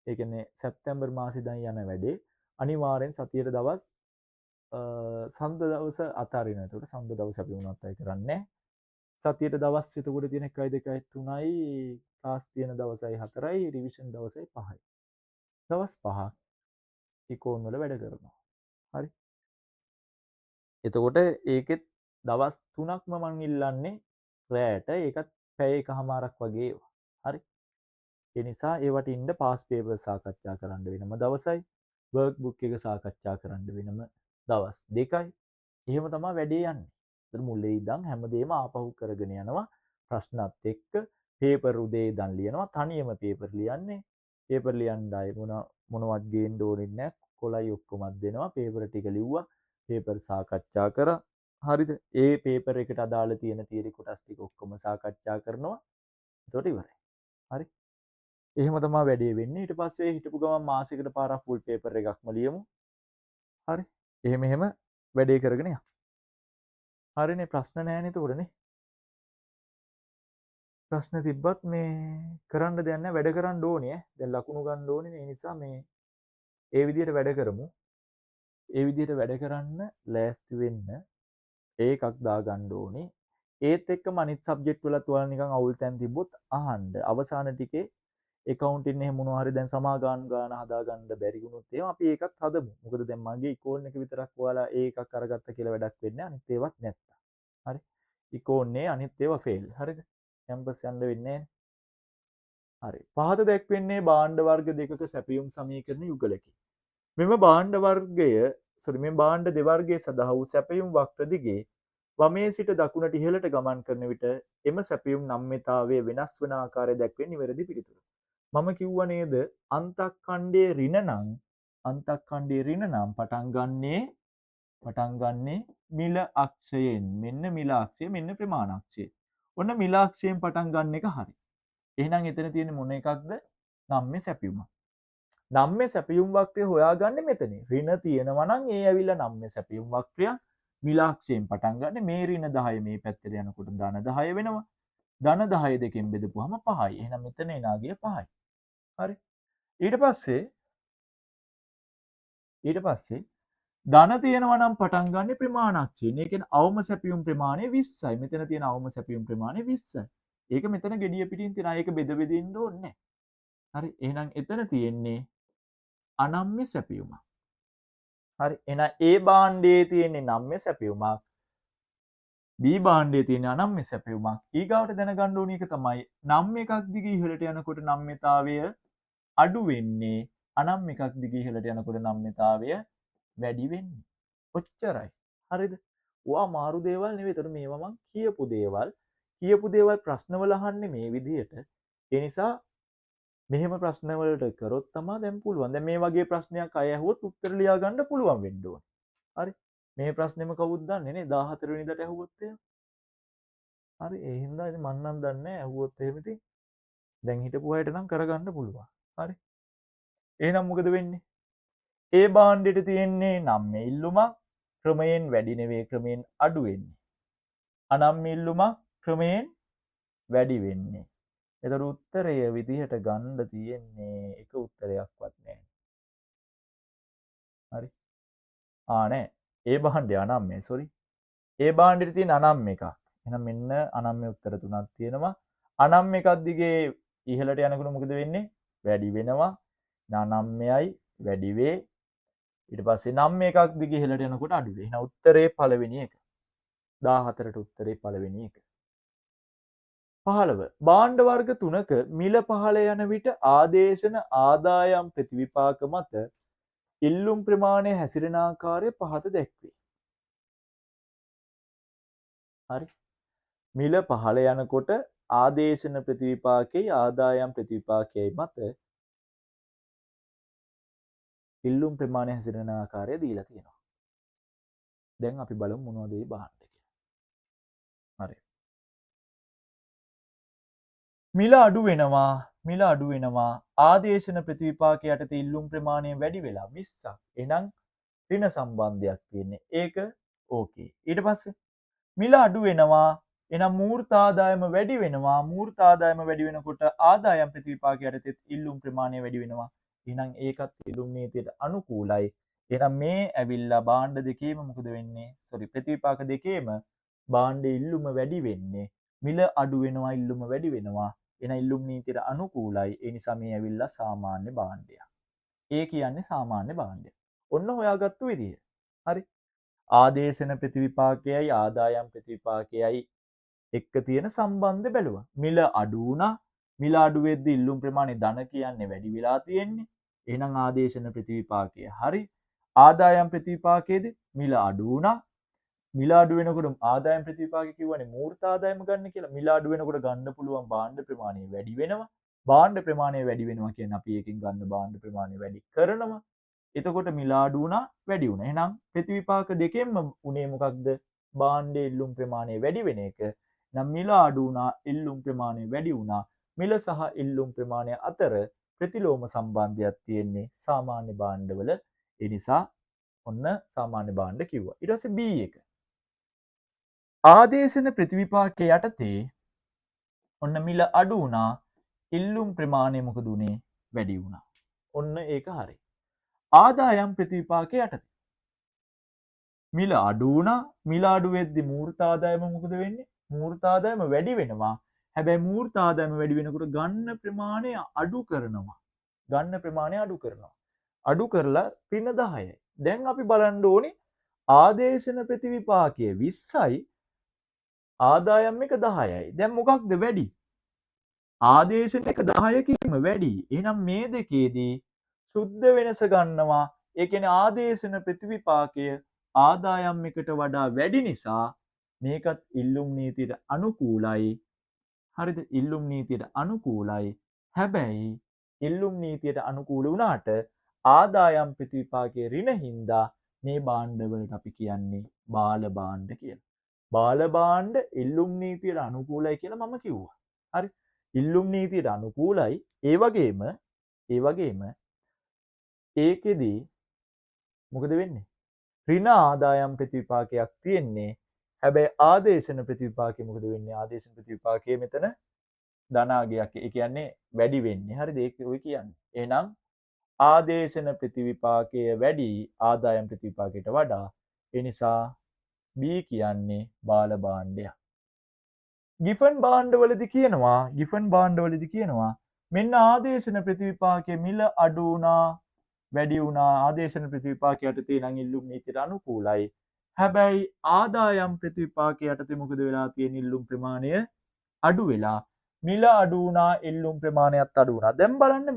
ඒ කියන්නේ සැප්තැම්බර් මාසෙ ඉඳන් යන වැඩේ. අනිවාර්යෙන් සතියට දවස් සඳ දවස අතාරිනවා. එතකොට සඳ දවස අපි මොනවත් අය කරන්නේ නැහැ. සතියට දවස් එතකොට තියෙන 1 2 3යි, ක්ලාස් තියෙන දවසයි 4යි, රිවිෂන් දවසයි 5යි. දවස් 5ක් ඉකෝන් වල වැඩ කරනවා. හරි. එතකොට ඒකෙත් දවස් 3ක්ම මං ඉල්ලන්නේ රෑට, ඒකත් පැය එකහමාරක් වගේ ඒවා. හරි. ඒ නිසා ඒවට ඉන්න පාස් පේපර් සාකච්ඡා කරන්න වෙනම දවසයි, වර්ක් බුක් එක සාකච්ඡා කරන්න වෙනම දවස් 2යි. එහෙම තමයි වැඩේ යන්නේ. ඒතර මුලේ ඉඳන් හැමදේම ආපහු කරගෙන යනවා. ප්‍රශ්නත් එක්ක පේපර් උදේ ඉඳන් ලියනවා. තනියම පේපර් ලියන්නේ. පේපර් ලියන්න අය මොනවත් ගේන්න ඕනෙත් නෑ. කොලයි ඔක්කොමත් දෙනවා. පේපර් ටික ලිව්වා. පේපර් සාකච්ඡා කරා. හරිද? ඒ පේපර් එකට අදාළ තියෙන තියරි කොටස් ටික ඔක්කොම සාකච්ඡා කරනවා. එතකොට ඉවරයි. හරි. එහෙම තමයි වැඩේ වෙන්නේ. ඊට පස්සේ හිටපු ගමන් මාසෙකට පාරක් ෆුල් පේපර් එකක්ම ලියමු. හරි. එහෙම එහෙම වැඩේ කරගෙන යන්න. හරිනේ, ප්‍රශ්න නෑනේ එතකොටනේ. ප්‍රශ්න තිබ්බත් මේ කරන්න දෙයක් නෑ, වැඩ කරන්න ඕනේ ඈ. දැන් ලකුණු ගන්න ඕනේ. ඒ නිසා මේ ඒ විදිහට වැඩ කරමු. ඒ විදිහට වැඩ කරන්න ලෑස්ති වෙන්න. ඒකක් දාගන්න ඕනේ. ඒත් එක්කම අනිත් සබ්ජෙක්ට් වලත් ඔයාලා නිකන් අවුල් තැන් තිබ්බොත් අහන්න. අවසාන ටිකේ ඇකවුන්ටින් එහෙම මොනවා හරි දැන් සමාගාන ගාන හදාගන්න බැරි වුණොත් එහෙම අපි ඒකත් හදමු. මොකද දැන් මගේ ඉකෝන් එක විතරක් ඔයාලා ඒ එකක් අරගත්ත කියලා වැඩක් වෙන්නේ නැහැ. අනිත් ඒවත් නැත්තම්. හරි. ඉකෝන්නේ අනිත් ඒවා ෆේල්. හරිද? කැම්පස් යන්න වෙන්නේ නැහැ. හරි. පහත දැක්වෙන්නේ භාණ්ඩ වර්ග දෙකක සැපයුම් සමීකරණ යුගලකි. මෙම භාණ්ඩ වර්ගය, සෝරි, මේ භාණ්ඩ දෙවර්ගයේ සඳහා වූ සැපයුම් වක්‍ර දිගේ වමේ සිට දකුණට ඉහළට ගමන් කරන විට එම සැපයුම් නම්‍යතාවය වෙනස් වන ආකාරය දැක්වෙන නිවැරදි පිළිතුර. මම කිව්වා නේද අන්තක්ඛණ්ඩයේ ඍණ නම්, අන්තක්ඛණ්ඩයේ ඍණ නම් පටන් ගන්නේ මිල අක්ෂයෙන්. මෙන්න මිල අක්ෂය, මෙන්න ප්‍රමාණ අක්ෂය. ඔන්න මිල අක්ෂයෙන් පටන් ගන්න එක හරි. එහෙනම් එතන තියෙන මොන එකක්ද? නම්‍ය සැපයුම. නම්‍ය සැපයුම් වක්‍රය හොයාගන්නේ මෙතනින්. ඍණ තියෙනවා නම් ඒ ඇවිල්ලා නම්‍ය සැපයුම් වක්‍රයක්. මිල අක්ෂයෙන් පටන් ගන්න මේ ඍණ 10 මේ පැත්තට යනකොට ධන 10 වෙනවා. ධන 10 දෙකෙන් බෙදපුවාම 5යි. එහෙනම් මෙතන එන අගය 5යි. හරි. ඊට පස්සේ ධන තියෙනවා නම් පටන් ගන්න ප්‍රමාණ අක්ෂයෙන්. ඒ කියන්නේ අවම සැපයුම් ප්‍රමාණය 20යි. මෙතන තියෙන අවම සැපයුම් ප්‍රමාණය 20යි. ඒක මෙතන gediya පිටින් තියෙනවා. ඒක බෙද බෙද ඉන්න ඕනේ නැහැ. හරි. එහෙනම් එතන තියෙන්නේ අනම්‍ය සැපයුමක්. හරි. එහෙනම් ඒ භාණ්ඩයේ තියෙන්නේ නම්‍ය සැපයුමක්. B භාණ්ඩයේ තියෙන අනම්‍ය සැපයුමක්. ඊගාවට දැනගන්න ඕන එක තමයි නම් එකක් දිගේ ඉහළට යනකොට නම්‍යතාවය අඩු වෙන්නේ, අනම් එකක් දිගේ ඉහළට යනකොට නම්‍යතාවය වැඩි වෙන්නේ. ඔච්චරයි. හරිද? ඔයා අමාරු දේවල් නෙවෙයි. ඒතකොට මේවා මං කියපු දේවල්. කියපු දේවල් ප්‍රශ්නවල අහන්නේ මේ විදිහට. ඒ නිසා මෙහෙම ප්‍රශ්නවලට කරොත් තමා දැන් පුළුවන්. දැන් මේ වගේ ප්‍රශ්නයක් අය ඇහුවොත් උත්තර ලියා ගන්න පුළුවන් වෙන්න ඕන. හරි. මේ ප්‍රශ්නේම කවුද දන්නේ නේ 14 වෙනිදාට ඇහුවොත් එහෙම. හරි. ඒ හින්දා ඉතින් මං නම් දන්නේ නෑ ඇහුවොත් එහෙම ඉතින් දැන් හිටපු අයට නම් කරගන්න පුළුවන්. හරි. එහෙනම් මොකද වෙන්නේ? ඒ භාණ්ඩෙට තියෙන්නේ නම්‍ය ඉල්ලුමක් ක්‍රමයෙන් වැඩි නෙවෙයි ක්‍රමයෙන් අඩු වෙන්නේ. අනම්‍ය ඉල්ලුමක් ක්‍රමයෙන් වැඩි වෙන්නේ. එතකොට උත්තරය විදිහට ගන්න තියෙන්නේ එක උත්තරයක්වත් නෑ. හරි. ආ නෑ. ඒ භාණ්ඩය අනම්‍ය, සෝරි. ඒ භාණ්ඩෙට තියෙන අනම්‍ය එකක්. එහෙනම් මෙන්න අනම්‍ය උත්තර තුනක් තියෙනවා. අනම්‍ය එකක් දිගේ ඉහළට යනකොට මොකද වෙන්නේ? වැඩි වෙනවා. අනම්‍යයි වැඩි වේ. ඊට පස්සේ නම්‍ය එකක් දිගේ ඉහළට යනකොට අඩු වේ. එහෙනම් උත්තරේ පළවෙනි එක. 14ට උත්තරේ පළවෙනි එක. 15 භාණ්ඩ වර්ග තුනක මිල පහළ යන විට ආදේශන ආදායම් ප්‍රතිවිපාක මත ඉල්ලුම් ප්‍රමාණය හැසිරෙන ආකාරය පහත දැක්වේ. හරි. මිල පහළ යනකොට ආදේශන ප්‍රතිවිපාකයේ ආදායම් ප්‍රතිවිපාකයයි මත ඉල්ලුම් ප්‍රමාණය හැසිරෙන ආකාරය දීලා තියෙනවා. දැන් අපි බලමු මොනවද මේ භාණ්ඩ කියලා. හරි. මිල අඩු වෙනවා, මිල අඩු වෙනවා, ආදේශන ප්‍රතිවිපාක යටතේ ඉල්ලුම් ප්‍රමාණය වැඩි වෙලා 20ක්. එහෙනම් ඍණ සම්බන්ධයක් තියෙන්නේ. ඒක ඕකේ. ඊට පස්සේ මිල අඩු වෙනවා, එහෙනම් මූර්ත ආදායම වැඩි වෙනවා, මූර්ත ආදායම වැඩි වෙනකොට ආදායම් ප්‍රතිවිපාක යටතේ ඉල්ලුම් ප්‍රමාණය වැඩි වෙනවා. එහෙනම් ඒකත් ඉල්ලුම් නීතියට අනුකූලයි. එහෙනම් මේ ඇවිල්ලා භාණ්ඩ දෙකේම මොකද වෙන්නේ? සෝරි, ප්‍රතිවිපාක දෙකේම භාණ්ඩ ඉල්ලුම වැඩි වෙන්නේ. මිල අඩු වෙනවා, ඉල්ලුම වැඩි වෙනවා. එහෙනම් ඉල්ලුම් නීතියට අනුකූලයි. ඒ නිසා මේ ඇවිල්ලා සාමාන්‍ය භාණ්ඩයක්. ඒ කියන්නේ සාමාන්‍ය භාණ්ඩයක්. ඔන්න හොයාගත්තු විදිය. හරි. ආදේශන ප්‍රතිවිපාකයයි ආදායම් ප්‍රතිවිපාකයයි එක්ක තියෙන සම්බන්ධ බැලුවා. මිල අඩු වුණා. මිල අඩු වෙද්දී ඉල්ලුම් ප්‍රමාණය ධන කියන්නේ වැඩි වෙලා තියෙන්නේ. එහෙනම් ආදේශන ප්‍රතිවිපාකය හරි. ආදායම් ප්‍රතිවිපාකයේදී මිල අඩු වුණා. මිල අඩු වෙනකොට ආදායම් ප්‍රතිවිපාකය කියවනේ මූර්ත ආදායම ගන්න කියලා. මිල අඩු වෙනකොට ගන්න පුළුවන් භාණ්ඩ ප්‍රමාණය වැඩි වෙනවා. භාණ්ඩ ප්‍රමාණය වැඩි වෙනවා කියන්නේ අපි ඒකෙන් ගන්න භාණ්ඩ ප්‍රමාණය වැඩි කරනවා. එතකොට මිල අඩු වුණා, වැඩි වුණා. එහෙනම් ප්‍රතිවිපාක දෙකෙන්ම උනේ මොකක්ද? භාණ්ඩයේ ඉල්ලුම් ප්‍රමාණය වැඩි වෙන එක. එහෙනම් මිල අඩු වුණා, ඉල්ලුම් ප්‍රමාණය වැඩි වුණා. මිල සහ ඉල්ලුම් ප්‍රමාණය අතර ප්‍රතිලෝම සම්බන්ධයක් තියෙන්නේ සාමාන්‍ය භාණ්ඩවල. ඒ නිසා ඔන්න සාමාන්‍ය භාණ්ඩ කිව්වා. ඊට පස්සේ B එක. ආදේශන ප්‍රතිවිපාකයේ යටතේ ඔන්න මිල අඩු වුණා, ඉල්ලුම් ප්‍රමාණය මොකද උනේ? වැඩි වුණා. ඔන්න ඒක හරි. ආදායම් ප්‍රතිවිපාකයේ යටතේ මිල අඩු වුණා, මිල අඩු වෙද්දි මූර්ත ආදායම මොකද වෙන්නේ? මූර්ත ආදායම වැඩි වෙනවා. හැබැයි මූර්ත ආදායම වැඩි වෙනකොට ගන්න ප්‍රමාණය අඩු කරනවා. ගන්න ප්‍රමාණය අඩු කරනවා. අඩු කරලා ඍණ 10යි. දැන් අපි බලන්න ඕනේ ආදේශන ප්‍රතිවිපාකය 20යි ආදායම් එක 10යි. දැන් මොකක්ද වැඩි? ආදේශන එක 10කින්ම වැඩි. එහෙනම් මේ දෙකේදී සුද්ධ වෙනස ගන්නවා. ඒ කියන්නේ ආදේශන ප්‍රතිවිපාකය ආදායම් එකට වඩා වැඩි නිසා මේකත් ඉල්ලුම් නීතියට අනුකූලයි. හරිද? ඉල්ලුම් නීතියට අනුකූලයි. හැබැයි ඉල්ලුම් නීතියට අනුකූල වුණාට ආදායම් ප්‍රතිවිපාකයේ ඍණ හින්දා මේ භාණ්ඩවලට අපි කියන්නේ බාල භාණ්ඩ කියලා. බාල භාණ්ඩ ඉල්ලුම් නීතියට අනුකූලයි කියලා මම කිව්වා. හරි. ඉල්ලුම් නීතියට අනුකූලයි. ඒ වගේම ඒකෙදි මොකද වෙන්නේ? ඍණ ආදායම් ප්‍රතිවිපාකයක් තියෙන්නේ. හැබැයි ආදේශන ප්‍රතිවිපාකය මොකද වෙන්නේ? ආදේශන ප්‍රතිවිපාකයේ මෙතන ධනාගයක්. ඒ කියන්නේ වැඩි වෙන්නේ. හරිද? ඒක ඔය කියන්නේ. එහෙනම් ආදේශන ප්‍රතිවිපාකය වැඩි ආදායම් ප්‍රතිවිපාකයට වඩා. ඒ නිසා B කියන්නේ බාල භාණ්ඩයක්. ගිෆන් භාණ්ඩවලදී කියනවා, ගිෆන් භාණ්ඩවලදී කියනවා මෙන්න ආදේශන ප්‍රතිවිපාකයේ මිල අඩු වුණා, වැඩි වුණා. ආදේශන ප්‍රතිවිපාකයට යටතේ නම් ඉල්ලුම් නීතියට අනුකූලයි. හැබැයි ආදායම් ප්‍රතිවිපාක යටතේ මොකද වෙලා තියෙන්නේ? ඉල්ලුම් ප්‍රමාණය අඩු වෙලා. මිල අඩු වුණා, ඉල්ලුම් ප්‍රමාණයත් අඩු වුණා. දැන් බලන්න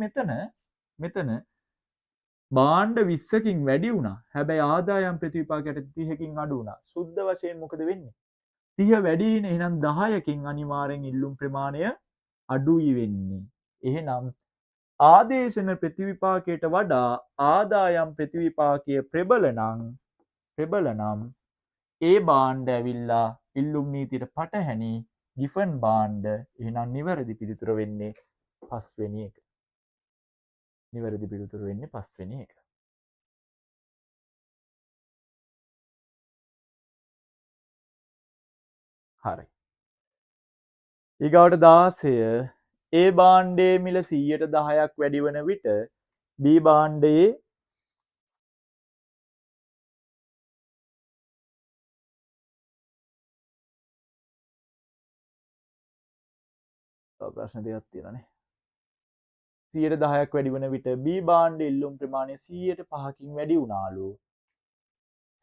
මෙතන භාණ්ඩ 20කින් වැඩි වුණා. හැබැයි ආදායම් ප්‍රතිවිපාක යටතේ 30කින් අඩු වුණා. සුද්ධ වශයෙන් මොකද වෙන්නේ? 30 වැඩි නේ. එහෙනම් 10කින් අනිවාර්යෙන් ඉල්ලුම් ප්‍රමාණය අඩුයි වෙන්නේ. එහෙනම් ආදේශන ප්‍රතිවිපාකයට වඩා ආදායම් ප්‍රතිවිපාකය ප්‍රබල නම් ඒ භාණ්ඩ ඇවිල්ලා ඉල්ලුම් නීතියට පටහැනි ගිෆන් භාණ්ඩ. එහෙනම් නිවැරදි පිළිතුර වෙන්නේ පස්වෙනි එක. නිවැරදි පිළිතුර වෙන්නේ පස්වෙනි එක. හරි. ඊගාවට 16 ඒ භාණ්ඩයේ මිල 10%ක් වැඩි වන විට B භාණ්ඩයේ තව ප්‍රශ්න දෙකක් තියෙනවානේ. 10%ක් වැඩි වන විට B භාණ්ඩ ඉල්ලුම් ප්‍රමාණය 5%කින් වැඩි වුණාලු.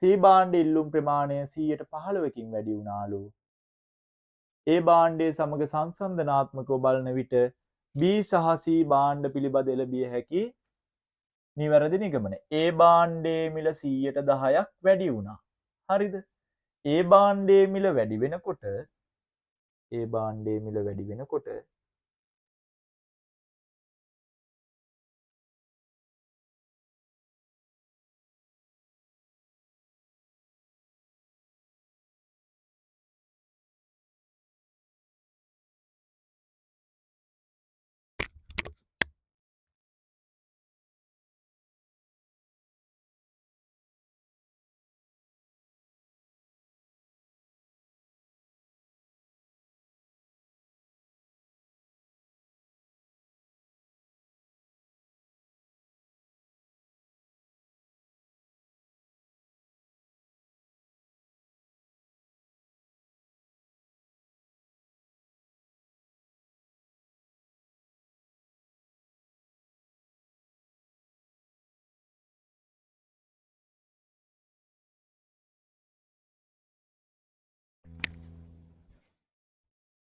C භාණ්ඩ ඉල්ලුම් ප්‍රමාණය 15%කින් වැඩි වුණාලු. ඒ භාණ්ඩය සමග සංසන්දනාත්මකව බලන විට B සහ C භාණ්ඩ පිළිබඳ එළඹිය හැකි නිවැරදි නිගමන. ඒ භාණ්ඩයේ මිල 10%ක් වැඩි වුණා. හරිද? ඒ භාණ්ඩයේ මිල වැඩි වෙනකොට ඒ භාණ්ඩයේ මිල වැඩි වෙනකොට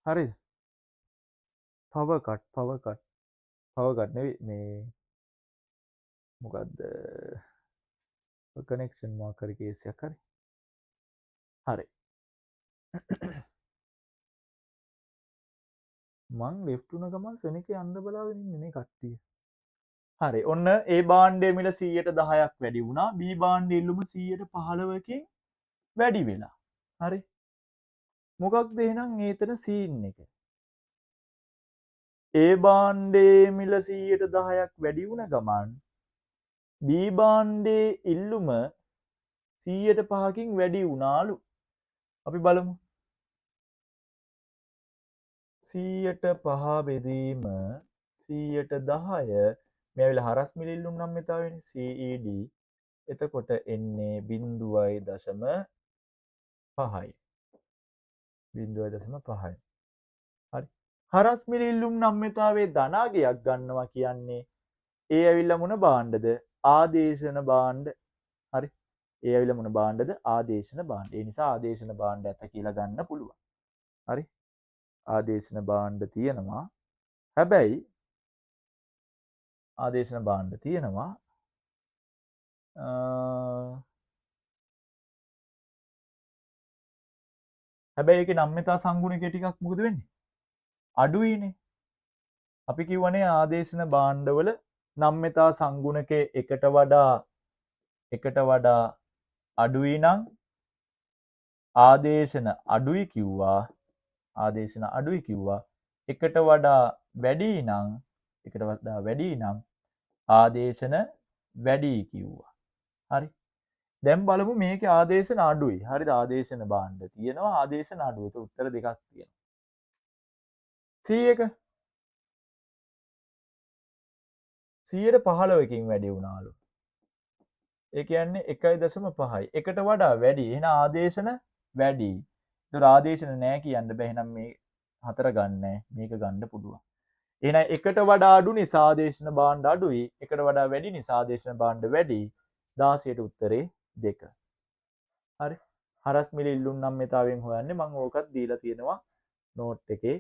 හරිද? පවර් කට් නෙවෙයි මේ මොකද්ද කනෙක්ෂන් මොකක් හරි කේස් එකක්. හරි හරි මං ලෙෆ්ට් වුණ ගමන් සෙනක යන්න බලාගෙන ඉන්නේ නේ කට්ටිය. හරි, ඔන්න ඒ භාණ්ඩයේ මිල 10%ක් වැඩි වුණා. B භාණ්ඩයේ ඉල්ලුම 15%කින් වැඩි වෙලා. හරි, මොකක්ද එහෙනම් ඒතන සීන් එක? ඒ භාණ්ඩයේ මිල 10%ක් වැඩි වුණ ගමන් B භාණ්ඩයේ ඉල්ලුම 5%කින් වැඩි වුණාලු. අපි බලමු. 5% බෙදීම 10% මේ ඇවිල්ලා හරස් මිල ඉල්ලුම් නම් මෙතා වෙන්නේ CED. එතකොට එන්නේ 0.5යි. 0.5යි. හරි. හරස් මිල ඉල්ලුම් නම්‍යතාවයේ ධනාගයක් ගන්නවා කියන්නේ ඒ ඇවිල්ලා මොන භාණ්ඩද? ආදේශන භාණ්ඩ. හරි. ඒ ඇවිල්ලා මොන භාණ්ඩද? ආදේශන භාණ්ඩ. ඒ නිසා ආදේශන භාණ්ඩ ඇත කියලා ගන්න පුළුවන්. හරි. ආදේශන භාණ්ඩ තියෙනවා. හැබැයි ආදේශන භාණ්ඩ තියෙනවා. හැබැයි ඒකේ නම්‍යතා සංගුණකය ටිකක් මොකද වෙන්නේ? අඩුයිනේ. අපි කිව්වනේ ආදේශන භාණ්ඩවල නම්‍යතා සංගුණකය එකට වඩා අඩුයි නම් ආදේශන අඩුයි කිව්වා. ආදේශන අඩුයි කිව්වා. එකට වඩා වැඩි නම් එකට වඩා වැඩි නම් ආදේශන වැඩි කිව්වා. හරි. දැන් බලමු මේකේ ආදේශන අඩුයි. හරිද? ආදේශන භාණ්ඩ තියෙනවා, ආදේශන අඩුයි. ඒක උත්තර දෙකක් තියෙනවා. C එක 115කින් වැඩි වුණාලු. ඒ කියන්නේ 1.5යි. එකට වඩා වැඩි. එහෙනම් ආදේශන වැඩි. ඒතර ආදේශන නෑ කියන්න බෑ. එහෙනම් මේ හතර ගන්න නෑ. මේක ගන්න පුළුවන්. එහෙනම් එකට වඩා අඩු නිසා ආදේශන භාණ්ඩ අඩුයි. එකට වඩා වැඩි නිසා ආදේශන භාණ්ඩ වැඩි. 16ට උත්තරේ 2. හරි. හරස් මිල ඉල්ලුම් නම්‍යතාවයෙන් හොයන්නේ. මං ඕකත් දීලා තියෙනවා නෝට් එකේ.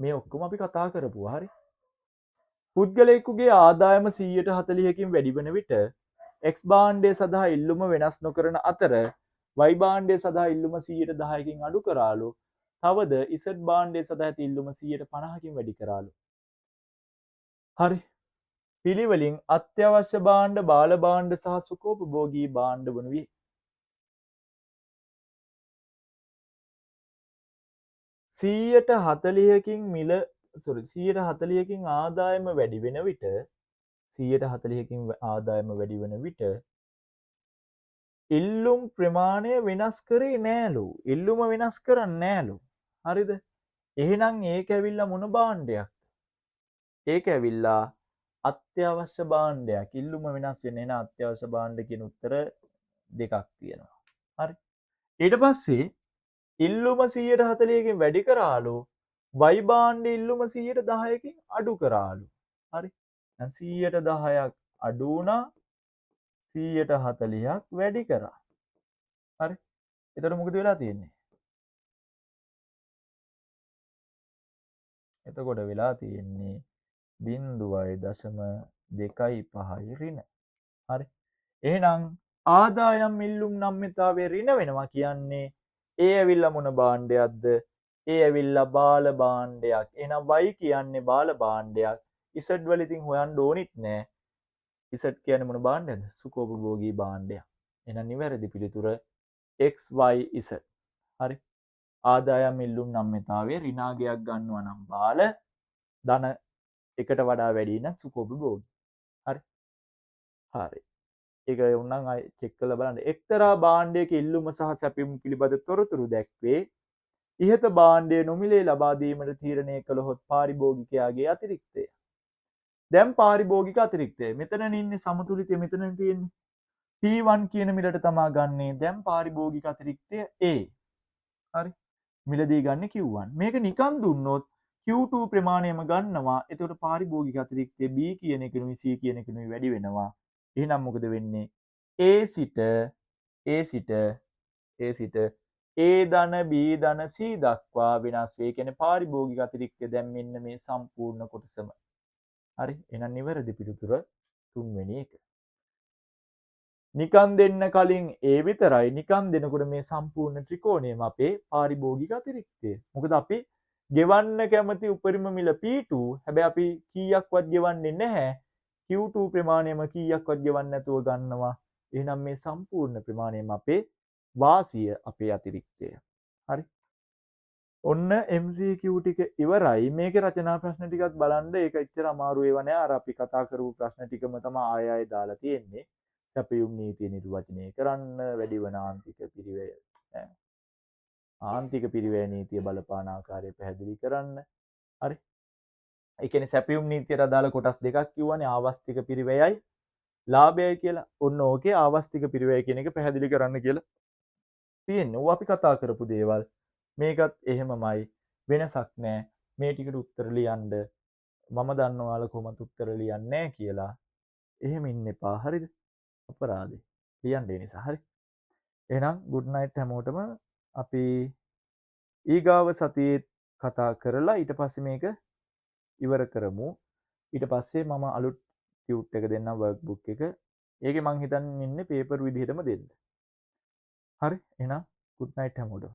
මේ ඔක්කොම අපි කතා කරපුවා. හරි. පුද්ගලයෙකුගේ ආදායම 140කින් වැඩි වන විට X භාණ්ඩය සඳහා ඉල්ලුම වෙනස් නොකරන අතර Y භාණ්ඩය සඳහා ඉල්ලුම 110කින් අඩු කරාලු. තවද Z භාණ්ඩය සඳහා ඇති ඉල්ලුම 150කින් වැඩි කරාලු. හරි. පිළිවෙලින් අත්‍යවශ්‍ය භාණ්ඩ, බාල භාණ්ඩ සහ සුඛෝපභෝගී භාණ්ඩ වනුයේ 140කින් මිල සෝරි 140කින් ආදායම වැඩි වෙන විට 140කින් ආදායම වැඩි වෙන විට ඉල්ලුම් ප්‍රමාණය වෙනස් කරේ නෑලු. ඉල්ලුම වෙනස් කරන්නේ නෑලු. හරිද? එහෙනම් ඒක ඇවිල්ලා මොන භාණ්ඩයක්ද? ඒක ඇවිල්ලා අත්‍යවශ්‍ය භාණ්ඩයක්. ඉල්ලුම වෙනස් වෙන්නේ නෑ. අත්‍යවශ්‍ය භාණ්ඩ කියන උත්තර දෙකක් තියෙනවා. හරි. ඊට පස්සේ ඉල්ලුම 140කින් වැඩි කරාලු Y භාණ්ඩ ඉල්ලුම 110කින් අඩු කරාලු. හරි. දැන් 110ක් අඩු වුණා, 140ක් වැඩි කරා. හරි. එතකොට මොකද වෙලා තියෙන්නේ? එතකොට වෙලා තියෙන්නේ 0.25 ඍණ. හරි. එහෙනම් ආදායම් ඉල්ලුම් නම්‍යතාවය ඍණ වෙනවා කියන්නේ ඒ ඇවිල්ලා මොන භාණ්ඩයක්ද? ඒ ඇවිල්ලා බාල භාණ්ඩයක්. එහෙනම් Y කියන්නේ බාල භාණ්ඩයක්. Z වල ඉතින් හොයන්න ඕනිත් නෑ. Z කියන්නේ මොන භාණ්ඩයක්ද? සුඛෝපභෝගී භාණ්ඩයක්. එහෙනම් නිවැරදි පිළිතුර X Y Z. හරි. ආදායම් ඉල්ලුම් නම්‍යතාවය ඍණාගයක් ගන්නවා නම් බාල, ධන එකට වඩා වැඩි නම් සුඛෝපභෝගී. හරි. හරි. ඒක උන්නම් ආයෙ චෙක් කරලා බලන්න. එක්තරා භාණ්ඩයක ඉල්ලුම සහ සැපයුම පිළිබඳ තොරතුරු දැක්වේ. ඉහත භාණ්ඩය නොමිලේ ලබා දීමට තීරණය කළහොත් පාරිභෝගිකයාගේ අතිරික්තය. දැන් පාරිභෝගික අතිරික්තය. මෙතන ඉන්නේ සමතුලිතය මෙතන තියෙන්නේ. P1 කියන මිලට තමා ගන්නේ. දැන් පාරිභෝගික අතිරික්තය A. හරි. මිලදී ගන්නේ Q1. මේක නිකන් දුන්නොත් Q2 ප්‍රමාණයම ගන්නවා. එතකොට පාරිභෝගික අතිරික්තය B කියන එකනුයි C කියන එකනුයි වැඩි වෙනවා. එහෙනම් මොකද වෙන්නේ? A සිට A සිට A සිට A ධන B ධන C දක්වා වෙනස් වේ. ඒ කියන්නේ පාරිභෝගික අතිරික්තය දැන් මෙන්න මේ සම්පූර්ණ කොටසම. හරි. එහෙනම් නිවැරදි පිළිතුර තුන්වෙනි එක. නිකන් දෙන්න කලින් A විතරයි. නිකන් දෙනකොට මේ සම්පූර්ණ ත්‍රිකෝණයම අපේ පාරිභෝගික අතිරික්තය. මොකද අපි ගෙවන්න කැමති උපරිම මිල P2. හැබැයි අපි කීයක්වත් ගෙවන්නේ නැහැ. Q2 ප්‍රමාණයම කීයක්වත් ගෙවන්නේ නැතුව ගන්නවා. එහෙනම් මේ සම්පූර්ණ ප්‍රමාණයම අපේ වාසිය, අපේ අතිරික්තය. හරි. ඔන්න MCQ ටික ඉවරයි. මේකේ රචනා ප්‍රශ්න ටිකත් බලන්න. ඒක එච්චර අමාරු ඒවා නෑ. අර අපි කතා කරපු ප්‍රශ්න ටිකම තමයි ආය ආය දාලා තියෙන්නේ. සැපයුම් නීතිය නිර්වචනය කරන්න, වැඩි වන ආන්තික පිරිවැය ඈ ආන්තික පිරිවැය නීතිය බලපාන ආකාරය පැහැදිලි කරන්න. හරි. ඒ කියන්නේ සැපයුම් නීතියට අදාළ කොටස් දෙකක් කිව්වනේ, ආවස්තික පිරිවැයයි ලාභයයි කියලා. ඔන්න ඕකේ ආවස්තික පිරිවැය කියන එක පැහැදිලි කරන්න කියලා තියෙන්නේ. ඕවා අපි කතා කරපු දේවල්. මේකත් එහෙමමයි, වෙනසක් නෑ. මේ ටිකට උත්තර ලියන්න මම දන්නවා ඔයාලා කොහොමද උත්තර ලියන්නේ නෑ කියලා. එහෙම ඉන්න එපා. හරිද? අපරාධේ. ලියන්න ඒ නිසා. හරි. එහෙනම් ගුඩ් නයිට් හැමෝටම. අපි ඊගාව සතියේ කතා කරලා ඊට පස්සේ මේක ඉවර කරමු. ඊට පස්සේ මම අලුත් ටියුට් එක දෙන්නම්, වර්ක් බුක් එක. ඒකේ මං හිතන්නේ ඉන්නේ පේපර් විදිහටම දෙන්න. හරි. එහෙනම් ගුඩ් නයිට් හැමෝටම.